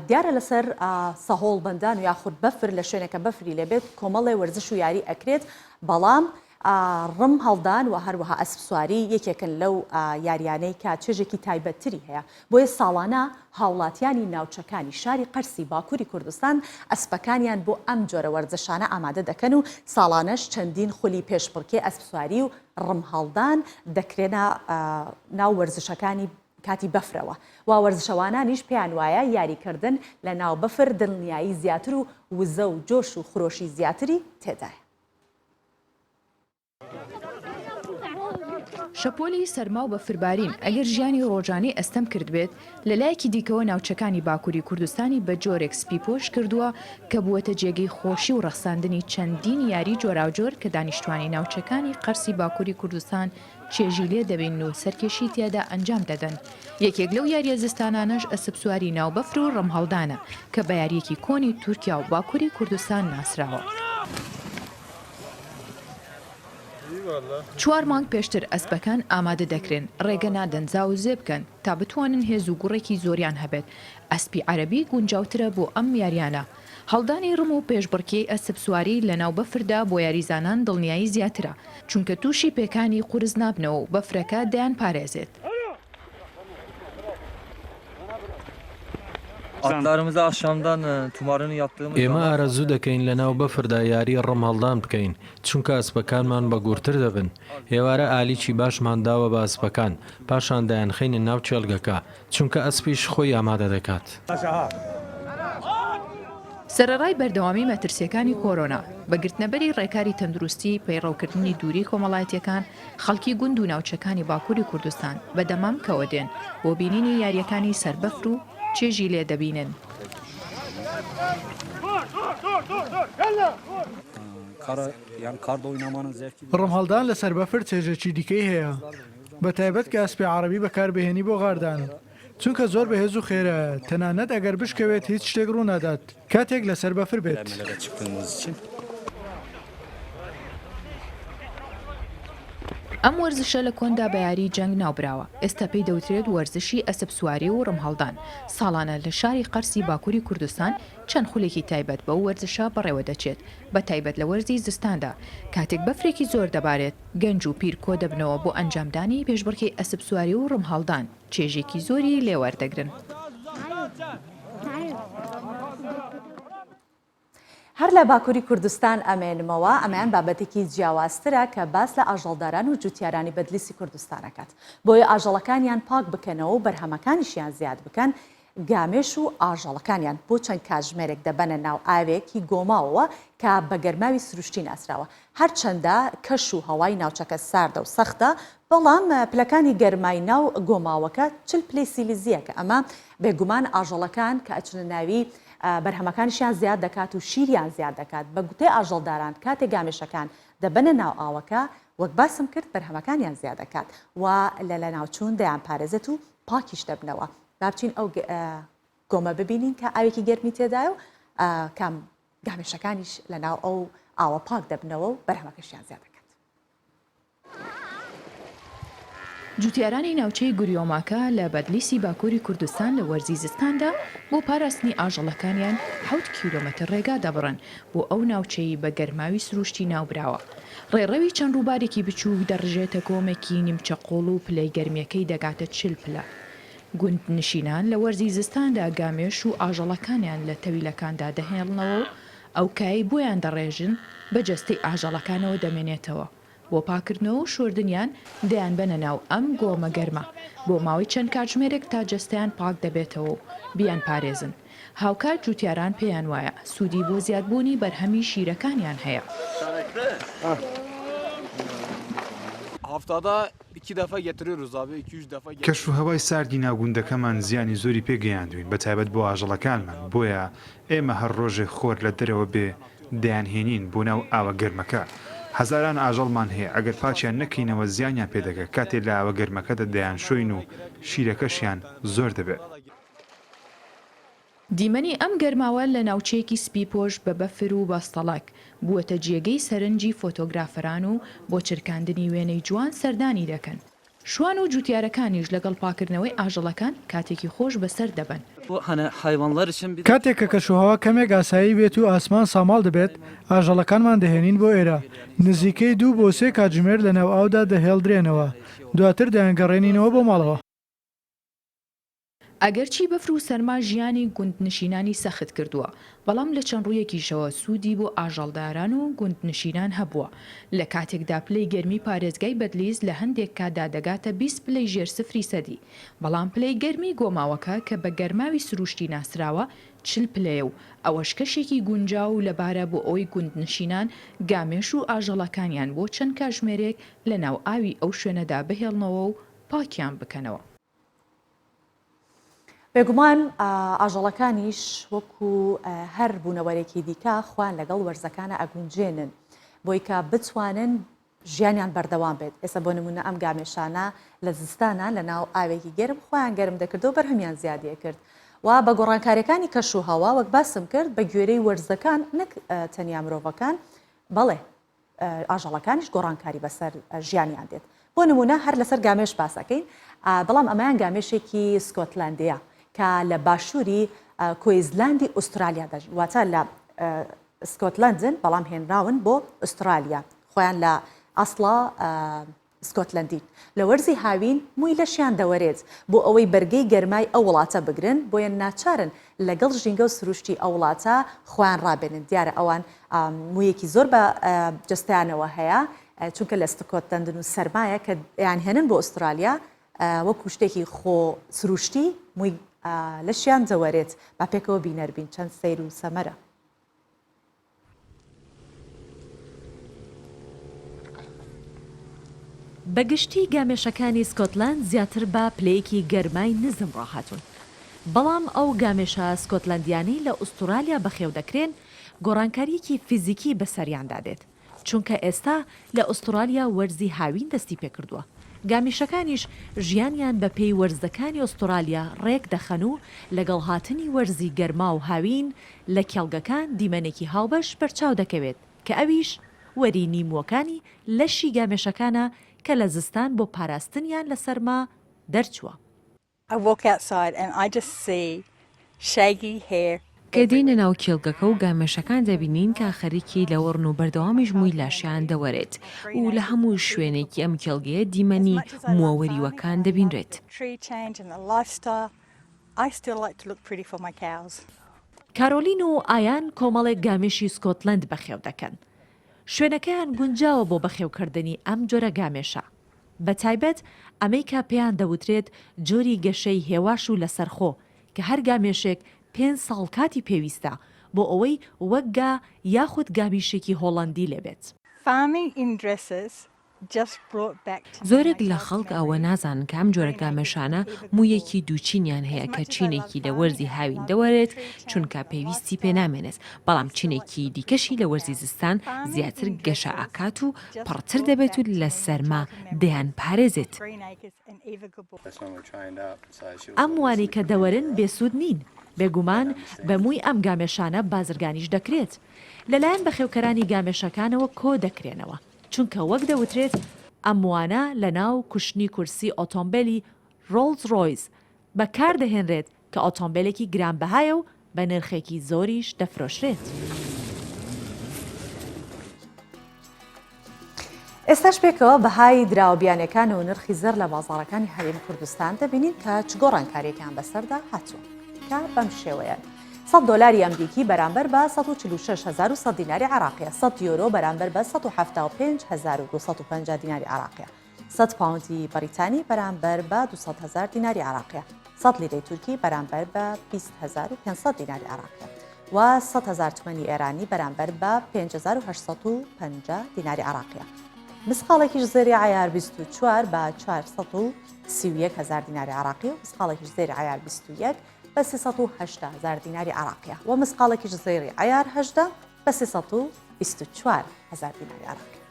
دیارە لەسەر سەهۆڵ بەندان و یاخود بەفر لە شوێنێکە بەفری لێبێت کۆمەڵێ وەرزش و یاری ئەکرێت بەڵام ڕم هەڵدان و هەروەها ئەسپسواری یەکێکن لەو یاریانەی کە چێژێکی تایبەتتری هەیە، بۆیە ساڵانە هاوڵاتیانی ناوچەکانی شاری قەرسی باکوری کوردستان ئەسپەکانیان بۆ ئەم جۆرە وەرزشانە ئامادە دەکەن و ساڵانەش چەندین خولی پێشبڕکێ ئەسپسواری و ڕم هەڵدان دەکرێنە ناو وەرزشەکانی کاتی بەفرەوە و وەرزشەوانانیش پێیان وایە یاریکردن لە ناو بەفر دڵنیایی زیاتر و وزە و جۆش و خرۆشی زیاتری تێدایە. شەپۆلی سەرما و بەفربارین ئەگەر ژیانی ڕۆژانەی ئەستەم کردبێت، لە لایەکی دیکەوە ناوچەکانی باکووری کوردستانی بە جۆرێک سپیپۆش کردووە کە بووەتە جێگەی خۆشی و ڕەخساندنی چەندین یاری جۆراوجۆر کە دانیشتوانی ناوچەکانی قەرسی باکووری کوردستان چێژی لێ دەبینن و سەرکێشی تیادا ئەنجام دەدەن. یەکێک لەو یارییە زستانانەش ئەسپسواری ناو بەفر و ڕمهەڵدانە کە بە یارییەکی کۆنی تورکیا و باکووری کوردستان ناسراوە. چوار مانگ پێشتر ئەسپەکان ئامادە دەکرێن، ڕێگە نادەن زاوزێ بکەن تا بتوانن هێز و گوڕێکی زۆریان هەبێت، ئەسپی عەرەبی گونجاوترە بۆ ئەم یاریانە. هەڵدانی ڕم و پێشبڕکێی ئەسپسواری لەناو بەفردا بۆ یاریزانان دڵنیایی زیاترە، چونکە تووشی پێکانی قورس نابنەوە و بەفرەکە دەیانپارێزێت. ئێمە ئارەزوو دەکەین لەناو بەفردا یاری ڕم هەڵدان بکەین، چونکە ئەسپەکانمان بەگوڕتر دەبن. ئێوارە ئالیکی باشمان داوە بە ئەسپەکان، پاشان دەیانخەینە ناو کێڵگەکە، چونکە ئەسپیش خۆی ئامادە دەکات. سەرەڕای بەردەوامی مەترسییەکانی کۆرۆنا، بە گرتنەبەری ڕێکاری تەندروستی، پەیڕەوکردنی دووری کۆمەڵایەتییەکان، خەڵکی گوند و ناوچەکانی باکووری کوردستان بە دەمامکەوە دێن بۆ بینینی یارییەکانی سەر بەفر و چێژی لێ دەبینن. ڕمهەڵدان لەسەر بەفر چێژێکی دیکەی هەیە، بەتایبەت کە ئەسپی عەڕەبی بەکاربهێنی بۆ غاردان، چونکە زۆر بەهێز و خێرایە، تەنانەت ئەگەر بشکەوێت هیچ شتێک ڕوونادات کاتێک لەسەر بەفر بێت. ئەم وەرزشە لە کۆندا بە یاری جەنگ ناوبراوە، ئێستا پێی دەوترێت وەرزشی ئەسپسواری و ڕمهەڵدان، ساڵانە لە شاری قەرسی باکوری کوردستان چەند خولێکی تایبەت بەو وەرزشە بەڕێوەدەچێت، بەتایبەت لە وەرزی زستاندا کاتێک بەفرێکی زۆر دەبارێت، گەنج و پیر کۆدەبنەوە بۆ ئەنجامدانی پێشبڕکێی ئەسپسواری و ڕمهەڵدان، چێژێکی زۆری لێ وەردەگرن. هەر لە باکوری کوردستان ئەمێنمەوە، ئەمەیان بابەتێکی جیاوازترە کە باس لە ئاژەڵداران و جوتیارانی بەدلیسی کوردستان ئەکات. بۆیە ئاژەڵەکانیان پاک بکەنەوە و بەرهەمەکانیشیان زیاد بکەن، گامێش و ئاژەڵەکانیان بۆ چەند کاتژمێرێک دەبەنە ناو ئاوێکی گۆماوەوە کە بە گەرماوی سروشتی ناسراوە. هەرچەندە کەش و هەوای ناوچەکە ساردە و سەختە، بەڵام پلەکانی گەرمای ناو گۆماوەکە 40 پلەی سیلیزییە کە ئەمە بێگومان ئاژەڵەکان کە ئەچنە ناوی بەرهەمەکانیشیان زیاد دەکات و شیریان زیاد دەکات. بە گوتەی ئاژەڵداران کاتێک گامێشەکان دەبەنە ناو ئاوەکە وەک باسم کرد بەرهەمەکانیان زیاد دەکات و لە لەناوچوون دەیانپارێزێت و پاکیش دەبنەوە. با بچین ئەو گۆمە ببینین کە ئاوێکی گەرمی تێدایە و کام گامێشەکانیش لەناو ئەو ئاوە پاک دەبنەوە و بەرهەمەکەشیان زیاد دەکات. جوتیارانی ناوچەی گوریۆماکە لە بەدلیسی باکووری کوردستان لە وەرزی زستاندا بۆ پاراستنی ئاژەڵەکانیان حەوت کیلۆمەتر ڕێگا دەبڕن بۆ ئەو ناوچەی بە گەرماوی سرووشتی ناوبراوە. ڕێڕەوی چەند ڕووبارێکی بچووک دەڕژێتە گۆمێکی نیمچە قووڵ و پلەی گەرمییەکەی دەگاتە 40 پلە. گوندنشینان لە وەرزی زستاندا گامێش و ئاژەڵەکانیان لە تەویلەکاندا دەهێڵنەوە و ئەو کایەی بۆیان دەڕێژن بە جەستەی ئاژەڵەکانەوە دەمێنێتەوە، بۆ پاککردنەوە و شۆردنیان دەیانبەنە ناو ئەم گۆمە گەرمە بۆ ماوەی چەند کاتژمێرێک تا جەستەیان پاک دەبێتەوە و بیانپارێزن، هاوکات جوتیاران پێیان وایە سوودی بۆ زیادبوونی بەرهەمی شیرەکانیان هەیە. کەشوهەوای ساردی ناو گوندەکەمان زیانی زۆری پێ گەیاندووین، بەتایبەت بۆ ئاژەڵەکانمان، بۆیە ئێمە هەر ڕۆژێ خۆر لە دەرەوە بێ دەیانهێنین بۆ ناو ئاوە گەرمەکە. هەزاران ئاژەڵمان هەیە، ئەگەر پاکیان نەکەینەوە زیانیان پێ دەگا، کاتێ لە ئاوە گەرمەکەدا دەیانشۆین و شیرەکەشیان زۆر دەبێ. دیمەنی ئەم گەرماوە لە ناوچەیەکی سپیپۆش بە بەفر و بەستەڵەک، بووەتە جێگەی سەرنجی فۆتۆگرافەران و بۆ چرکاندنی وێنەی جوان سەردانی دەکەن. شوان و جوتیارەکانیش لەگەڵ پاکردنەوەی ئاژەڵەکان کاتێکی خۆش بەسەر دەبەن. کاتێک کە کەشوهەوا کەمێک ئاسایی بێت و ئاسمان ساماڵ دەبێت، ئاژەڵەکانمان دەهێنین بۆ ئێرە. نزیکەی دوو بۆ سێ کاتژمێر لەناو ئاودا دەهێڵدرێنەوە، دواتر دەیانگەڕێنینەوە بۆ ماڵەوە. ئەگەرچی بەفر و سەرما ژیانی گوندنشینانی سەخت کردووە، بەڵام لە چەند ڕوویەکیشەوە سوودی بۆ ئاژەڵداران و گوندنشینان هەبووە، لە کاتێکدا پلەی گەرمی پارێزگای بەدلیس لە هەندێک کاتدا دەگاتە 20 پلەی ژێر سفری سەدی، بەڵام پلەی گەرمی گۆماوەکە کە بە گەرماوی سروشتی ناسراوە 40 پلەیە و ئەوەش کەشێکی گونجاو و لەبارە بۆ ئەوەی گوندنشینان گامێش و ئاژەڵەکانیان بۆ چەند کاژمێرێک لە ناو ئاوی ئەو شوێنەدا بهێڵنەوە و پاکیان بکەنەوە. بێگومان ئاژەڵەکانیش وەکو هەر بوونەوەرێکی دیکە خۆیان لەگەڵ وەرزەکانە ئەگونجێنن بۆی کە بتوانن ژیانیان بەردەوام بێت ئێستا بۆ نمونە ئەم گامێشانە لە زستانە لە ناو ئاوێکی گەرم خۆیان گەرم دەکردەوە بەرهەمیان زیادیە کرد و بە گۆڕانکاریەکانی کەش و هەوا وەک باسم کرد بە گوێرەی وەرزەکان نەک تەنیا مرۆڤەکان بەڵێ ئاژەڵەکانیش گۆڕانکاری بەسەر ژیانیان دێت. بۆ نموونە هەر لەسەر گامێش باس ئەکەین، بەڵام ئەمەیان گامێشێکی سکۆتلەندییە کە لە باشووری کویزلاندی ئوسترالیا دەژین، واتە لە سکۆتلەندن بەڵام هێنراون بۆ ئوسترالیا، خۆیان لە ئەسڵا سکۆتلەندین. لە وەرزی هاوین مووی لەشیان دەوەرێت بۆ ئەوەی بەرگەی گەرمای ئەو وڵاتە بگرن، بۆیە ناچارن لەگەڵ ژینگە و سروشتی ئەو وڵاتە خۆیان ڕابێنن، دیارە ئەوان موویەکی زۆر بە جەستەیانەوە هەیە چونکە لە سکۆتلەندن و سەرمایە کە ئەیانهێنن بۆ ئوسترالیا وەکو شتێکی خۆ سروشتی مووی لەشیان دەوەرێت، با پێکەوە بینەر بین چەند سەیر و سەمەرە. بە گشتی گامێشەکانی سکۆتلەند زیاتر بە پلەیەکی گەرمای نزم ڕاهاتوون. بەڵام ئەو گامێشە سکۆتلەندیانەی لە ئوستوڕالیا بەخێو دەکرێن، گۆڕانکارییەکی فیزیکی بەسەریاندا دێت. چونکە ئێستا لە ئوستوڕالیا وەرزی هاوین دەستی پێکردووە. گامیشەکانیش ژیانیان بە پێی وەرزەکانی ئوستوڕالیا ڕێک دەخەن و لەگەڵ هاتنی وەرزی گەرما و هاوین لە کێڵگەکان دیمەنێکی هاوبەش بەرچاو دەکەوێت کە ئەویش وەرینی مووەکانی لەشی گامێشەکانە کە لە زستان بۆ پاراستنیان لە سەرما دەرچووە. کە دێینە ناو کێڵگەکە و گامێشەکان دەبینین کە خەریکی لەوەڕن و بەردەوامیش مووی لاشیان دەوەرێت و لە هەموو شوێنێکی ئەم کێڵگەیە دیمەنی مووە وەریوەکان دەبینرێت. کارۆلین و ئایان کۆمەڵێک گامێشی سکۆتلەند بەخێو دەکەن. شوێنەکەیان گونجاوە بۆ بەخێوکردنی ئەم جۆرە گامێشە. بەتایبەت ئەمەی کە پێیان دەوترێت جۆری گەشەی هێواش و لەسەرخۆ کە هەر گامێشێک پێنج ساڵ کاتی پێویستە بۆ ئەوەی وەک گا یاخود گامیشێکی هۆڵەندی لێبێت. زۆرێک لە خەڵک ئەوە نازانن کە ئەم جۆرە گامێشانە موویەکی دووچینیان هەیە کە چینێکی لە وەرزی هاوین دەوەرێت چونکە پێویستی پێ نامێنێت بەڵام چینێکی دیکەشی لە وەرزی زستان زیاتر گەشە ئەکات و پڕتر دەبێت و لە سەرما دەیانپارێزێت. ئەم مووانەی کە دەوەرن بێسوود نین، بێگومان بە مووی ئەم گامێشانە بازرگانیش دەکرێت، لەلایەن بەخێوکەرانی گامێشەکانەوە کۆدەکرێنەوە. چونکە وەک دەوترێت ئەم موانە لەناو کوشنی کورسی ئۆتۆمبێلی ڕۆڵز ڕۆیس بەکاردەهێنرێت کە ئۆتۆمبێلێکی گرانبەهایە و بە نرخێکی زۆریش دەفرۆشرێت. ئێستاش پێکەوە بەهای دراوە بیانیەکان و نرخی زێڕ لە بازاڕەکانی هەرێمی کوردستان دەبینین کە چ گۆڕانکاریەکیان بەسەردا هاتووە کە بەم شێوەیەن. 100 دۆلاری ئەمریکی بەرامبەر بە 146100 دیناری عێراقیە، 100 یۆرۆ بەرامبەر بە 175250 دیناری عێراقیە، 100 پاوندی بەریتانی بەرامبەر بە 200 هەزار دیناری عێراقیە، 100 لیرەی تورکی بەرامبەر بە 20500 دیناری عێراقیە و 100 هەزار تمەنی ئێرانی بەرامبەر بە 5850 دیناری عێراقیە. مسقاڵێکیش زێری عەیار 24 بە 431 هەزار دیناری عێراقی و مسقاڵێکیش زێری عەیار 21 بە 380 هەزار دیناری عێراقیە و مسقاڵێکیش زێڕی عەیار 18 بە 324 هەزار دیناری عێراقی.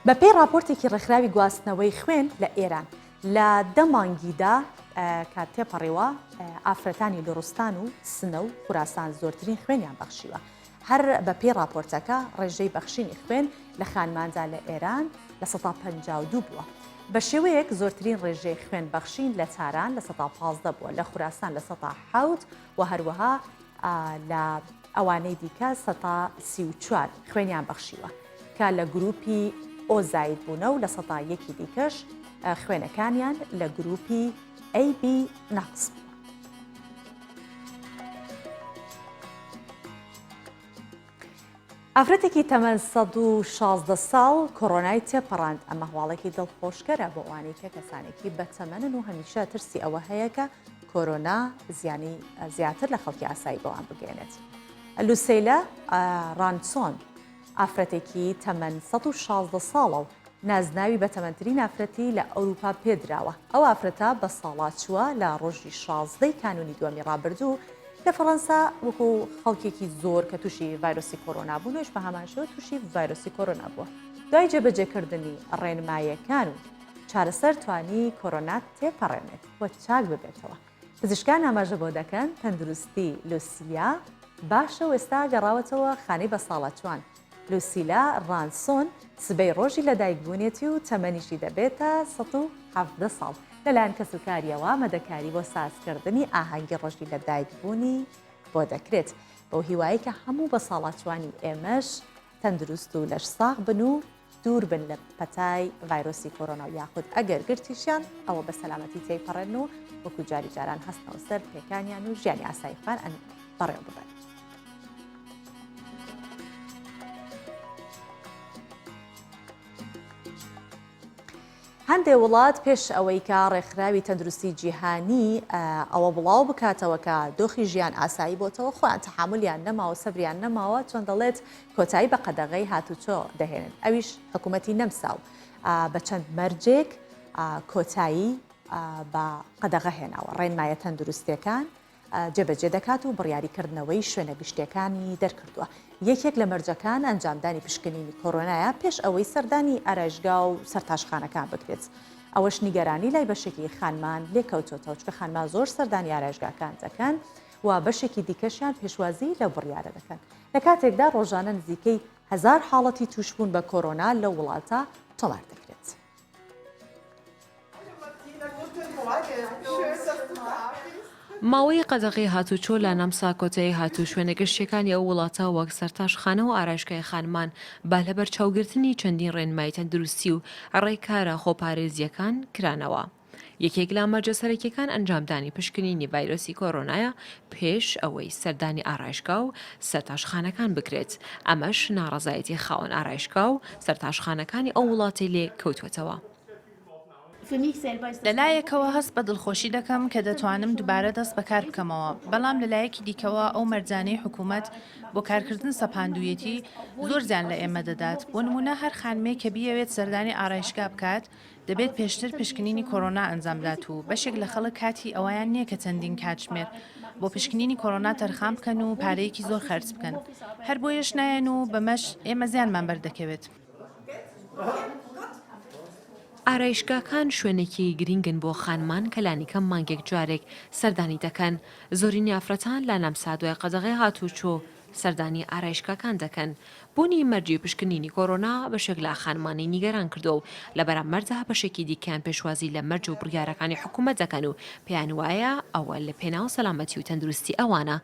بەپێی ڕاپۆرتێکی ڕێکخراوی گواستنەوەی خوێن لە ئێران، لە دە مانگیدا کە تێپەڕیوە، ئافرەتانی لوڕستان و سنە و خوراسان زۆرترین خوێنیان بەخشیوە. هەر بەپێی ڕاپۆرتەکە، ڕێژەی بەخشینی خوێن لە خانماندا لە ئێران 52% بووە. بە شێوەیەک زۆرترین ڕێژەی خوێن بەخشین لە تاران 15% بووە، لە خوراسان 7% و هەروەها لە ئەوانەی دیکە 34% خوێنیان بەخشیوە کە لە گروپی ئۆ زاید بوونە و 1% دیکەش خوێنەکانیان لە گروپی AB ناقس بووە. ئافرەتێکی تەمەن 116 ساڵ کۆرۆنای تێپەڕاند، ئەمە هەواڵێکی دڵخۆشکەرە بۆ ئەوانەی کە کەسانێکی بەتەمەنن و هەمیشە ترسی ئەوە هەیە کە کۆرۆنا زیانی زیاتر لە خەڵکی ئاسایی بەوان بگەێنێت. لوسەیلە ڕانسۆن ئافرەتێکی تەمەن 116 ساڵە و نازناوی بەتەمەنترین ئافرەتی لە ئەوروپا پێدراوە. ئەو ئافرەتە بەساڵاچووە لە ڕۆژی 16 ی کانوونی دووەمی ڕابردوو لە فەڕەنسا وەکو خەڵکێکی زۆر کە تووشی ڤایرۆسی کۆرۆنا بوون ئەویش بە هەمان شێوە تووشی ڤایرۆسی کۆرۆنا بووە. دوای جێبەجێکردنی ڕێنمایەکان و چارەسەر توانی کۆرۆنا تێپەڕێنێت و چاک ببێتەوە. پزیشکان ئاماژە بەوە دەکەن تەندروستی لوسیا باشە و ئێستا گەڕاوەتەوە خانەی بەساڵاچووان. لوسیلا ڕانسۆن سبەی ڕۆژی لەدایکبوونیەتی و تەمەنیشی دەبێتە 117 ساڵ. لەلایەن کەسوکارییەوە ئامادەکاری بۆ سازکردنی ئاهەنگی ڕۆژی لەدایکبوونی بۆ دەکرێت. بەو هیوایەی کە هەموو بەساڵاچووانی ئێمەش تەندروست و لەشساغ بن و دوور بن لە پەتای ڤایرۆسی کۆرۆنا و یاخود ئەگەر گرتیشیان ئەوە بە سەلامەتی تێیپەڕێنن و وەکو جاری جاران هەستنەوە سەر پێکانیان و ژیانی ئاسایی خۆیان بەڕێوە ببەن. هەندێ وڵات پێش ئەوەی کە ڕێکخراوی تەندروستی جیهانی ئەوە بڵاو بکاتەوە کە دۆخی ژیان ئاسایی بۆتەوە خۆیان تەحامولیان نەماوە سەبریان نەماوە چۆن دەڵێت کۆتایی بە قەدەغەی هاتوچۆ دەهێنن ئەویش حکوومەتی نەمسا و بە چەند مەرجێک کۆتایی بە قەدەغە هێناوە ڕێنمایە تەندروستیەکان جێبەجێ دەکات و بڕیاری کردنەوەی شوێنە گشتیەکانی دەرکردووە. یەکێک لە مەرجەکان ئەنجامدانی پشکنینی کۆرۆنایە پێش ئەوەی سەردانی ئارایشگا و سەرتاشخانەکان بکرێت. ئەوەش نیگەرانی لای بەشێکی خانمان لێکەوتۆتەوە، چونکە خانمان زۆر سەردانی ئارایشگاکان دەکەن و بەشێکی دیکەشیان پێشوازی لەو بڕیارە دەکەن. لە کاتێکدا ڕۆژانە نزیکەی هەزار حاڵەتی تووشبوون بە کۆرۆنا لەو وڵاتە تۆمار دەکرێت. ماوەی قەدەغەی هاتوچۆ لە نەمسا کۆتایی هات و شوێنە گشتییەکانی ئەو وڵاتە وەک سەرتاشخانە و ئارایشگای خانمان بە لەبەرچاوگرتنی چەندین ڕێنمایی تەندروستی و ڕێکارە خۆپارێزییەکان کرانەوە. یەکێک لە مەرجە سەرەکییەکان ئەنجامدانی پشکنینی ڤایرۆسی کۆرۆنایە پێش ئەوەی سەردانی ئارایشگا و سەرتاشخانەکان بکرێت، ئەمەش ناڕەزایەتی خاوەن ئارایشگا و سەرتاشخانەکانی ئەو وڵاتەی لێ کەوتووەتەوە. لەلایەکەوە هەست بە دڵخۆشی دەکەم کە دەتوانم دوبارە دەست بە کار بکەمەوە، بەڵام لەلایەکی دیکەوە ئەو مەرجانەی حکومەت بۆ کارکردن سەپاندوویەتی زۆر زیان لە ئێمە دەدات، بۆ نموونە هەر خانمێک کە بیەوێت سەردانی ئارایشگا بکات دەبێت پێشتر پشکنینی کۆرۆنا ئەنجام بدات و بەشێک لە خەڵک کاتی ئەوەیان نییە کە چەندین کاتژمێر بۆ پشکنینی کۆرۆنا تەرخان بکەن و پارەیەکی زۆر خەرج بکەن، هەر بۆیەش نایەن و بەمەش ئێمە زیانمان بەردەکەوێت. ئارایشگاکان شوێنێکی گرینگن بۆ خانمان کە لانیکەم مانگێک جارێک سەردانی دەکەن، زۆرینەی ئافرەتان لە نەمسا دوای قەدەغەی هاتووچۆ سەردانی ئارایشگاکان دەکەن. بوونی مەرجی پشکنینی کۆرۆنا بەشێک لە خانمانی نیگەران کردووە و لە بەرامبەردا بەشێکی دیکەیان پێشوازی لە مەرج و بڕیارەکانی حکومەت دەکەن و پێیان وایە ئەوە لە پێناو سەلامەتی و تەندروستی ئەوانە.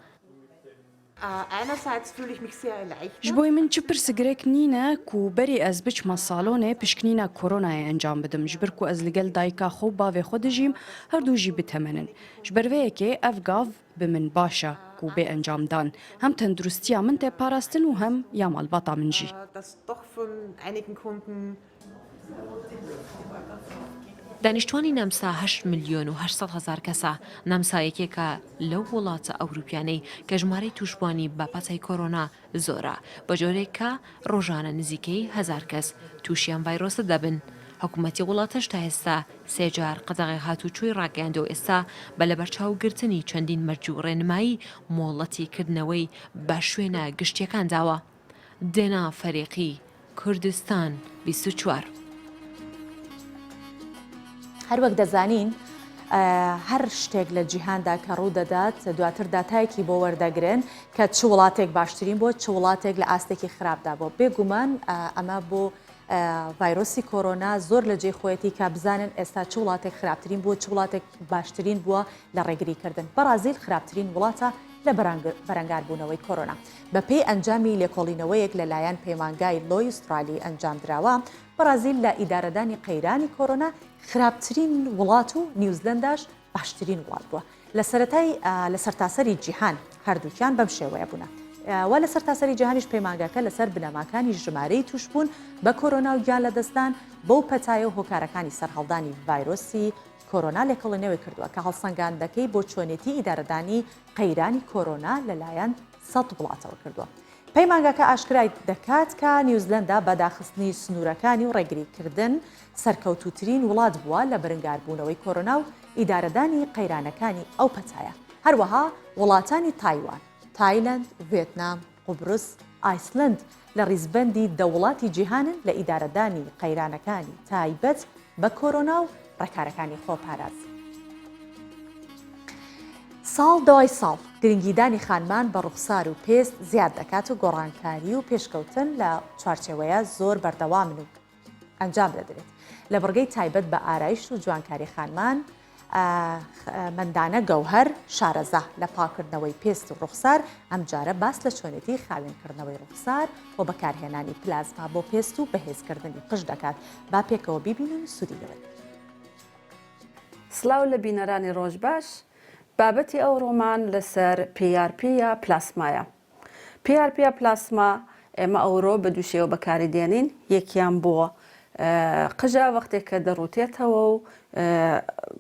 Ji bo min çi pirsgirêk nîne ku berî ez biçima salonê pişkinîna koronayê encam bidim. Ji ber ku ez li gel dayika xwe û bavê xwe dijîm, her du jî bitemen in. Ji ber vê yekê ev gav bi min baş e ku bê encamdan. Hem tenduristiya min tê parastin û hem ya malbata min jî. دانیشتوانی نەمسا هەشت ملیۆن و 800 هەزار کەسە، نەمسا یەکێکە لەو وڵاتە ئەوروپیانەی کە ژمارەی تووشبووانی بە پەتای کۆرۆنا زۆرە، بە جۆرێک کە ڕۆژانە نزیکەی هەزار کەس تووشی ئەم ڤایرۆسە دەبن. حکومەتی وڵاتەش تا ئێستا سێ جار قەدەغەی هاتووچۆی ڕاگەیاندووە و ئێستا بە لەبەرچاوگرتنی چەندین مەرج و ڕێنمایی مۆڵەتی کردنەوەی بە شوێنە گشتییەکان داوە. دێنا فەریقی. کوردستان 24. هەروەک دەزانین هەر شتێک لە جیهاندا کە ڕوودەدات دواتر داتایەکی بۆ وەردەگرن کە چ وڵاتێک باشترین بۆ چ وڵاتێک لە ئاستێکی خراپدا بۆ بێگومان ئەمە بۆ ڤایرۆسی کۆرۆنا زۆر لە جێی خۆیەتی کە بزانن ئێستا چ وڵاتێک خراپترین بووە چ وڵاتێک باشترین بووە لە ڕێگریکردن. بەڕازیل خراپترین وڵاتە لە بەرەنگاربوونەوەی کۆرۆنا. بەپێی ئەنجامی لێکۆڵینەوەیەک لەلایەن پەیمانگای لۆی ئوسترالی ئەنجامدراوە، بەڕازیل لە ئیدارەدانی قەیرانی کۆرۆنا خراپترین وڵات و نیوزلەنداش باشترین وڵات بووە لە سەرەتای لە سەرتاسەری جیهان هەردووکیان بەم شێوەیە بوونە و لە سەرتاسەری جیهانیش پەیمانگاکە لەسەر بنەماکانی ژمارەی تووشبوون بە کۆرۆنا و گیان لەدەستدان بەو پەتایە و هۆکارەکانی سەرهەڵدانی ڤایرۆسی کۆرۆنا لێکۆڵینەوەی کردووە کە هەڵسەنگاندەکەی بۆ چۆنێتی ئیدارەدانی قەیرانی کۆرۆنا لەلایەن سەد وڵاتەوە کردووە. پەیمانگاکە ئاشکرای دەکات کە نیوزلەندا بە داخستنی سنوورەکانی و ڕێگریکردن سەرکەوتووترین وڵات بووە لە بەرنگاربوونەوەی کۆرۆنا و ئیدارەدانی قەیرانەکانی ئەو پەتایە. هەروەها وڵاتانی تایوان، تایلەند، ڤێتنام، قوبرس، ئایسلەند لە ڕیزبەندی دە وڵاتی جیهانن لە ئیدارەدانی قەیرانەکانی تایبەت بە کۆرۆنا و ڕێکارەکانی خۆپارازی. ساڵ دوای ساڵ گرنگیدانی خانمان بە ڕوخسار و پێست زیاد دەکات و گۆڕانکاری و پێشکەوتن لە چوارچێوەیە زۆر بەردەوامن و ئەنجام دەدرێت لە بڕگەی تایبەت بە ئارایشت و جوانکاری خانمان مەندانە گەوهەر شارەزا لە پاکردنەوەی پێست و ڕوخسار ئەمجارە باس لە چۆنێتی خاوێنکردنەوەی ڕوخسار و بەکارهێنانی پلازما بۆ پێست و بەهێزکردنی قژ دەکات با پێکەوە بیبینین و سوودی لێوەربگرین. سڵاو لە بینەرانی ڕۆژ باش، بابەتی ئەوڕۆمان لەسەر PRP یا پلاسمایە. PRP یا پلاسما ئێمە ئەورۆ بە دوو شێوە بەکاری دێنین، یەکیان بۆ قژە وەختێک کە دەڕووتێتەوە و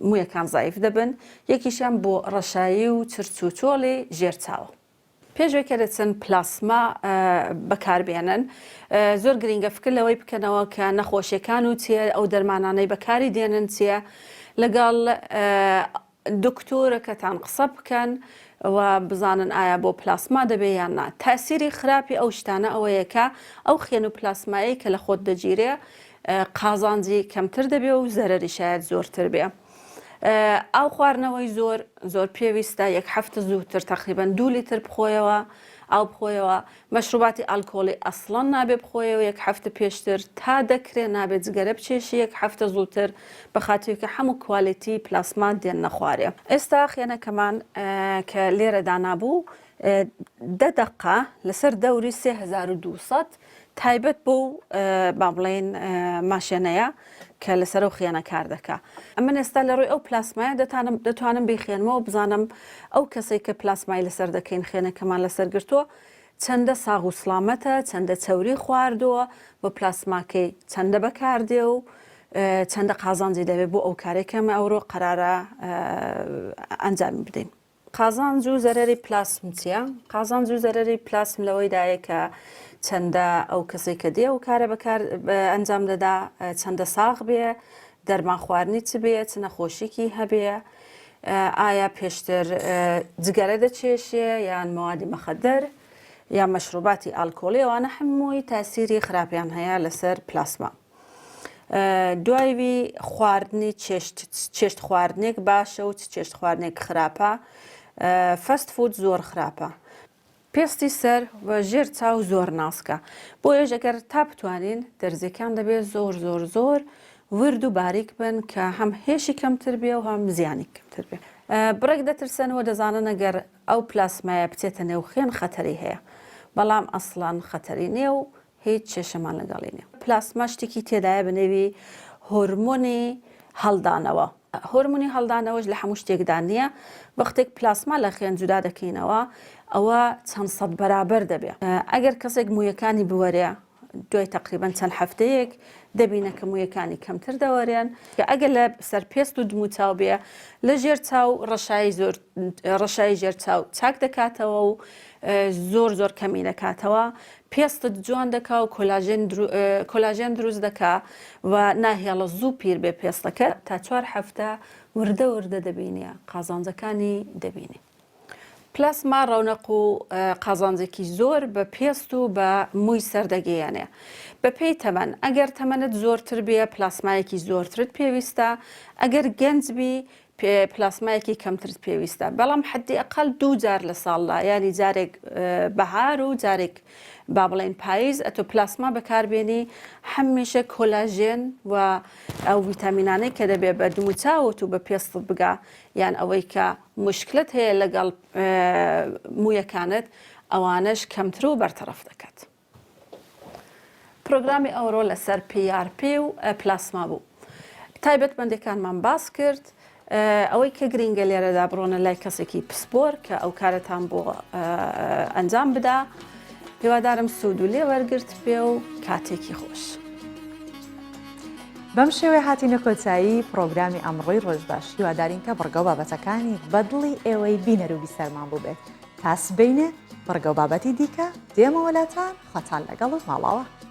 مویەکان زەعیف دەبن، یەکیشیان بۆ ڕەشایی و چرچ و چۆڵی ژێر چاوە. پێش ئەوەی کە دەچن پلاسما بەکار بێنن زۆر گرینگە فکر لەوەی بکەنەوە کە نەخۆشیەکان و چیە ئەو دەرمانانەی بەکاری دێنن چیە لەگەڵ دکتۆرەکەتان قسە بکەن و بزانن ئایا بۆ پلاسما دەبێ یان نا. تاسیری خراپی ئەو شتانە ئەوەیە کە ئەو خوێن و پلاسمایەی کە لە خۆت دەگیرێ قازانجی کەمتر دەبێ و زەرەری شایەت زۆرتر بێ. ئاو خواردنەوەی زۆر زۆر پێویستە یەک هەفتە زووتر تەقریبەن دوو لیتر بخۆیەوە ئاو بخۆیەوە مەشروباتی ئالکۆڵی ئەسڵەن نابێ بخۆیەوە یەک هەفتە پێشتر تا دەکرێ نابێ جگەرە بچێشی یەک هەفتە زووتر بە خاتری کە حەموو quality پلاسما دێننە خوارێ. ئێستا خوێنەکەمان کە لێرە دانابوو دە دەقە لەسەر دەوری 3200 تایبەت بەو با بڵێین ماشێنەیە کە لەسەر ئەو خوێنە کار دەکا. ئەمن ئێستا لە ڕووی ئەو پلاسمایە دەتانم دەتوانم بیخوێنمەوە بزانم ئەو کەسەی کە پلاسمای لەسەر دەکەین خوێنەکەمان لەسەر گرتووە چەندە ساغ و سڵامەتە، چەندە چەوری خواردووە و پلاسماکەی چەندە بەکاردێ و چەندە قازانجی دەبێ بۆ ئەو کارەی کە ئەمە ئەوڕۆ قەرارە ئەنجامی بدەین. قازانج و زەرەری پلاسم چییە؟ قازانج و زەرەری پلاسم لەوەیدایە کە چەندە ئەو کەسێک کە دێ ئەو کارە بەکار ئەنجام دەدا چەندە ساغ بێ، دەرمان خواردنی چ بێ، چ نەخۆشیکی هەبێ، ئایا پێشتر جگەرە دەکێشێ یان مەوادی مەخەدەر یان مەشروباتی ئالکۆڵی ئەوانە هەمووی تاسیری خراپیان هەیە لەسەر پلاسما. دوایوی خواردنی چێشت چێشت خواردنێک باشە و چ چێشت خواردنێک خراپە fast food زۆر خراپە. پێستی سەر و ژێر چاو زۆر ناسکە بۆیەش ئەگەر تا بتوانین دەرزیەکان دەبێت زۆر زۆر زۆر ورد و باریک بن کە هەم هێشی کەمتر بێ و هەم زیانی کەمتر بێ بڕێک دەترسن و دەزانن ئەگەر ئەو پلاسمایە بچێتە نێو خوێن خەتەری هەیە بەڵام ئەسڵەن خەتەری نییە و هیچ کێشەمان لەگەڵی نیە. پلاسما شتێکی تێدایە بە نێوی هۆرمۆنی هەڵدانەوە. هۆرمۆنی هەڵدانەوەش لە هەموو شتێکدا نییە. وەختێک پلاسما لە خوێن جودا دەکەینەوە ئەوە چەند سەد بەرابەر دەبێ. ئەگەر کەسێک موویەکانی بوەرێ دوای تەقریبەن چەند هەفتەیەک دەبینە کە موویەکانی کەمتر دەوەرێن. ئەگەر لە سەر پێست و دموچاو بێ لە ژێر چاو ڕەشایی زۆر ڕەشایی ژێر چاو چاک دەکاتەوە و زۆر زۆر کەمی دەکاتەوە. پێستت جوان دەکا و کۆلاژێن کۆلاژێن دروست دەکا و ناهێڵە زوو پیر بێ پێستەکەت تا چوار هەفتە وردە وردە دەبینی قازانجەکانی دەبینی. پلاسما ڕەونەق و قازانجێکی زۆر بە پێست و بە مووی سەر دەگەیەنێ. بەپێی تەمەن، ئەگەر تەمەنت زۆرتر بێ پلاسمایەکی زۆرترت پێویستە، ئەگەر گەنج بی پلاسمایەکی کەمترت پێویستە، بەڵام حەدی ئەقەل دوو جار لە ساڵدا یانی جارێک بەهار و جارێک با بڵێین پایز ئەتۆ پلاسما بەکاربێنی هەمیشە کۆلاژێن و ئەو ڤیتامینانەی کە دەبێ بە دموچاوت و بە پێستت بگا یان ئەوەی کە موشکلەت هەیە لەگەڵ مویەکانت ئەوانەش کەمتر و بەرتەڕەف دەکات. پرۆگرامی ئەوڕۆ لەسەر PRP و پلاسما بوو. تایبەتمەندەکانمان باس کرد. ئەوەی کە گرینگە لێرەدا بڕۆنە لای کەسێکی پسپۆر کە ئەو کارەتان بۆ ئەنجام بدا. هیوادارم سوود و لێ وەرگرت بێ و کاتێکی خۆش. بەم شێوەیە هاتینە کۆتایی پڕۆگرامی ئەمڕۆی ڕۆژ باش هیوادارین کە بڕگە و بابەتەکانی بەدڵی ئێوەی بینەر و بیسەرمان بووبێت تا سبەینێ بڕگە و بابەتی دیکە دێمەوە لاتان خواتان لەگەڵ و ماڵاوا.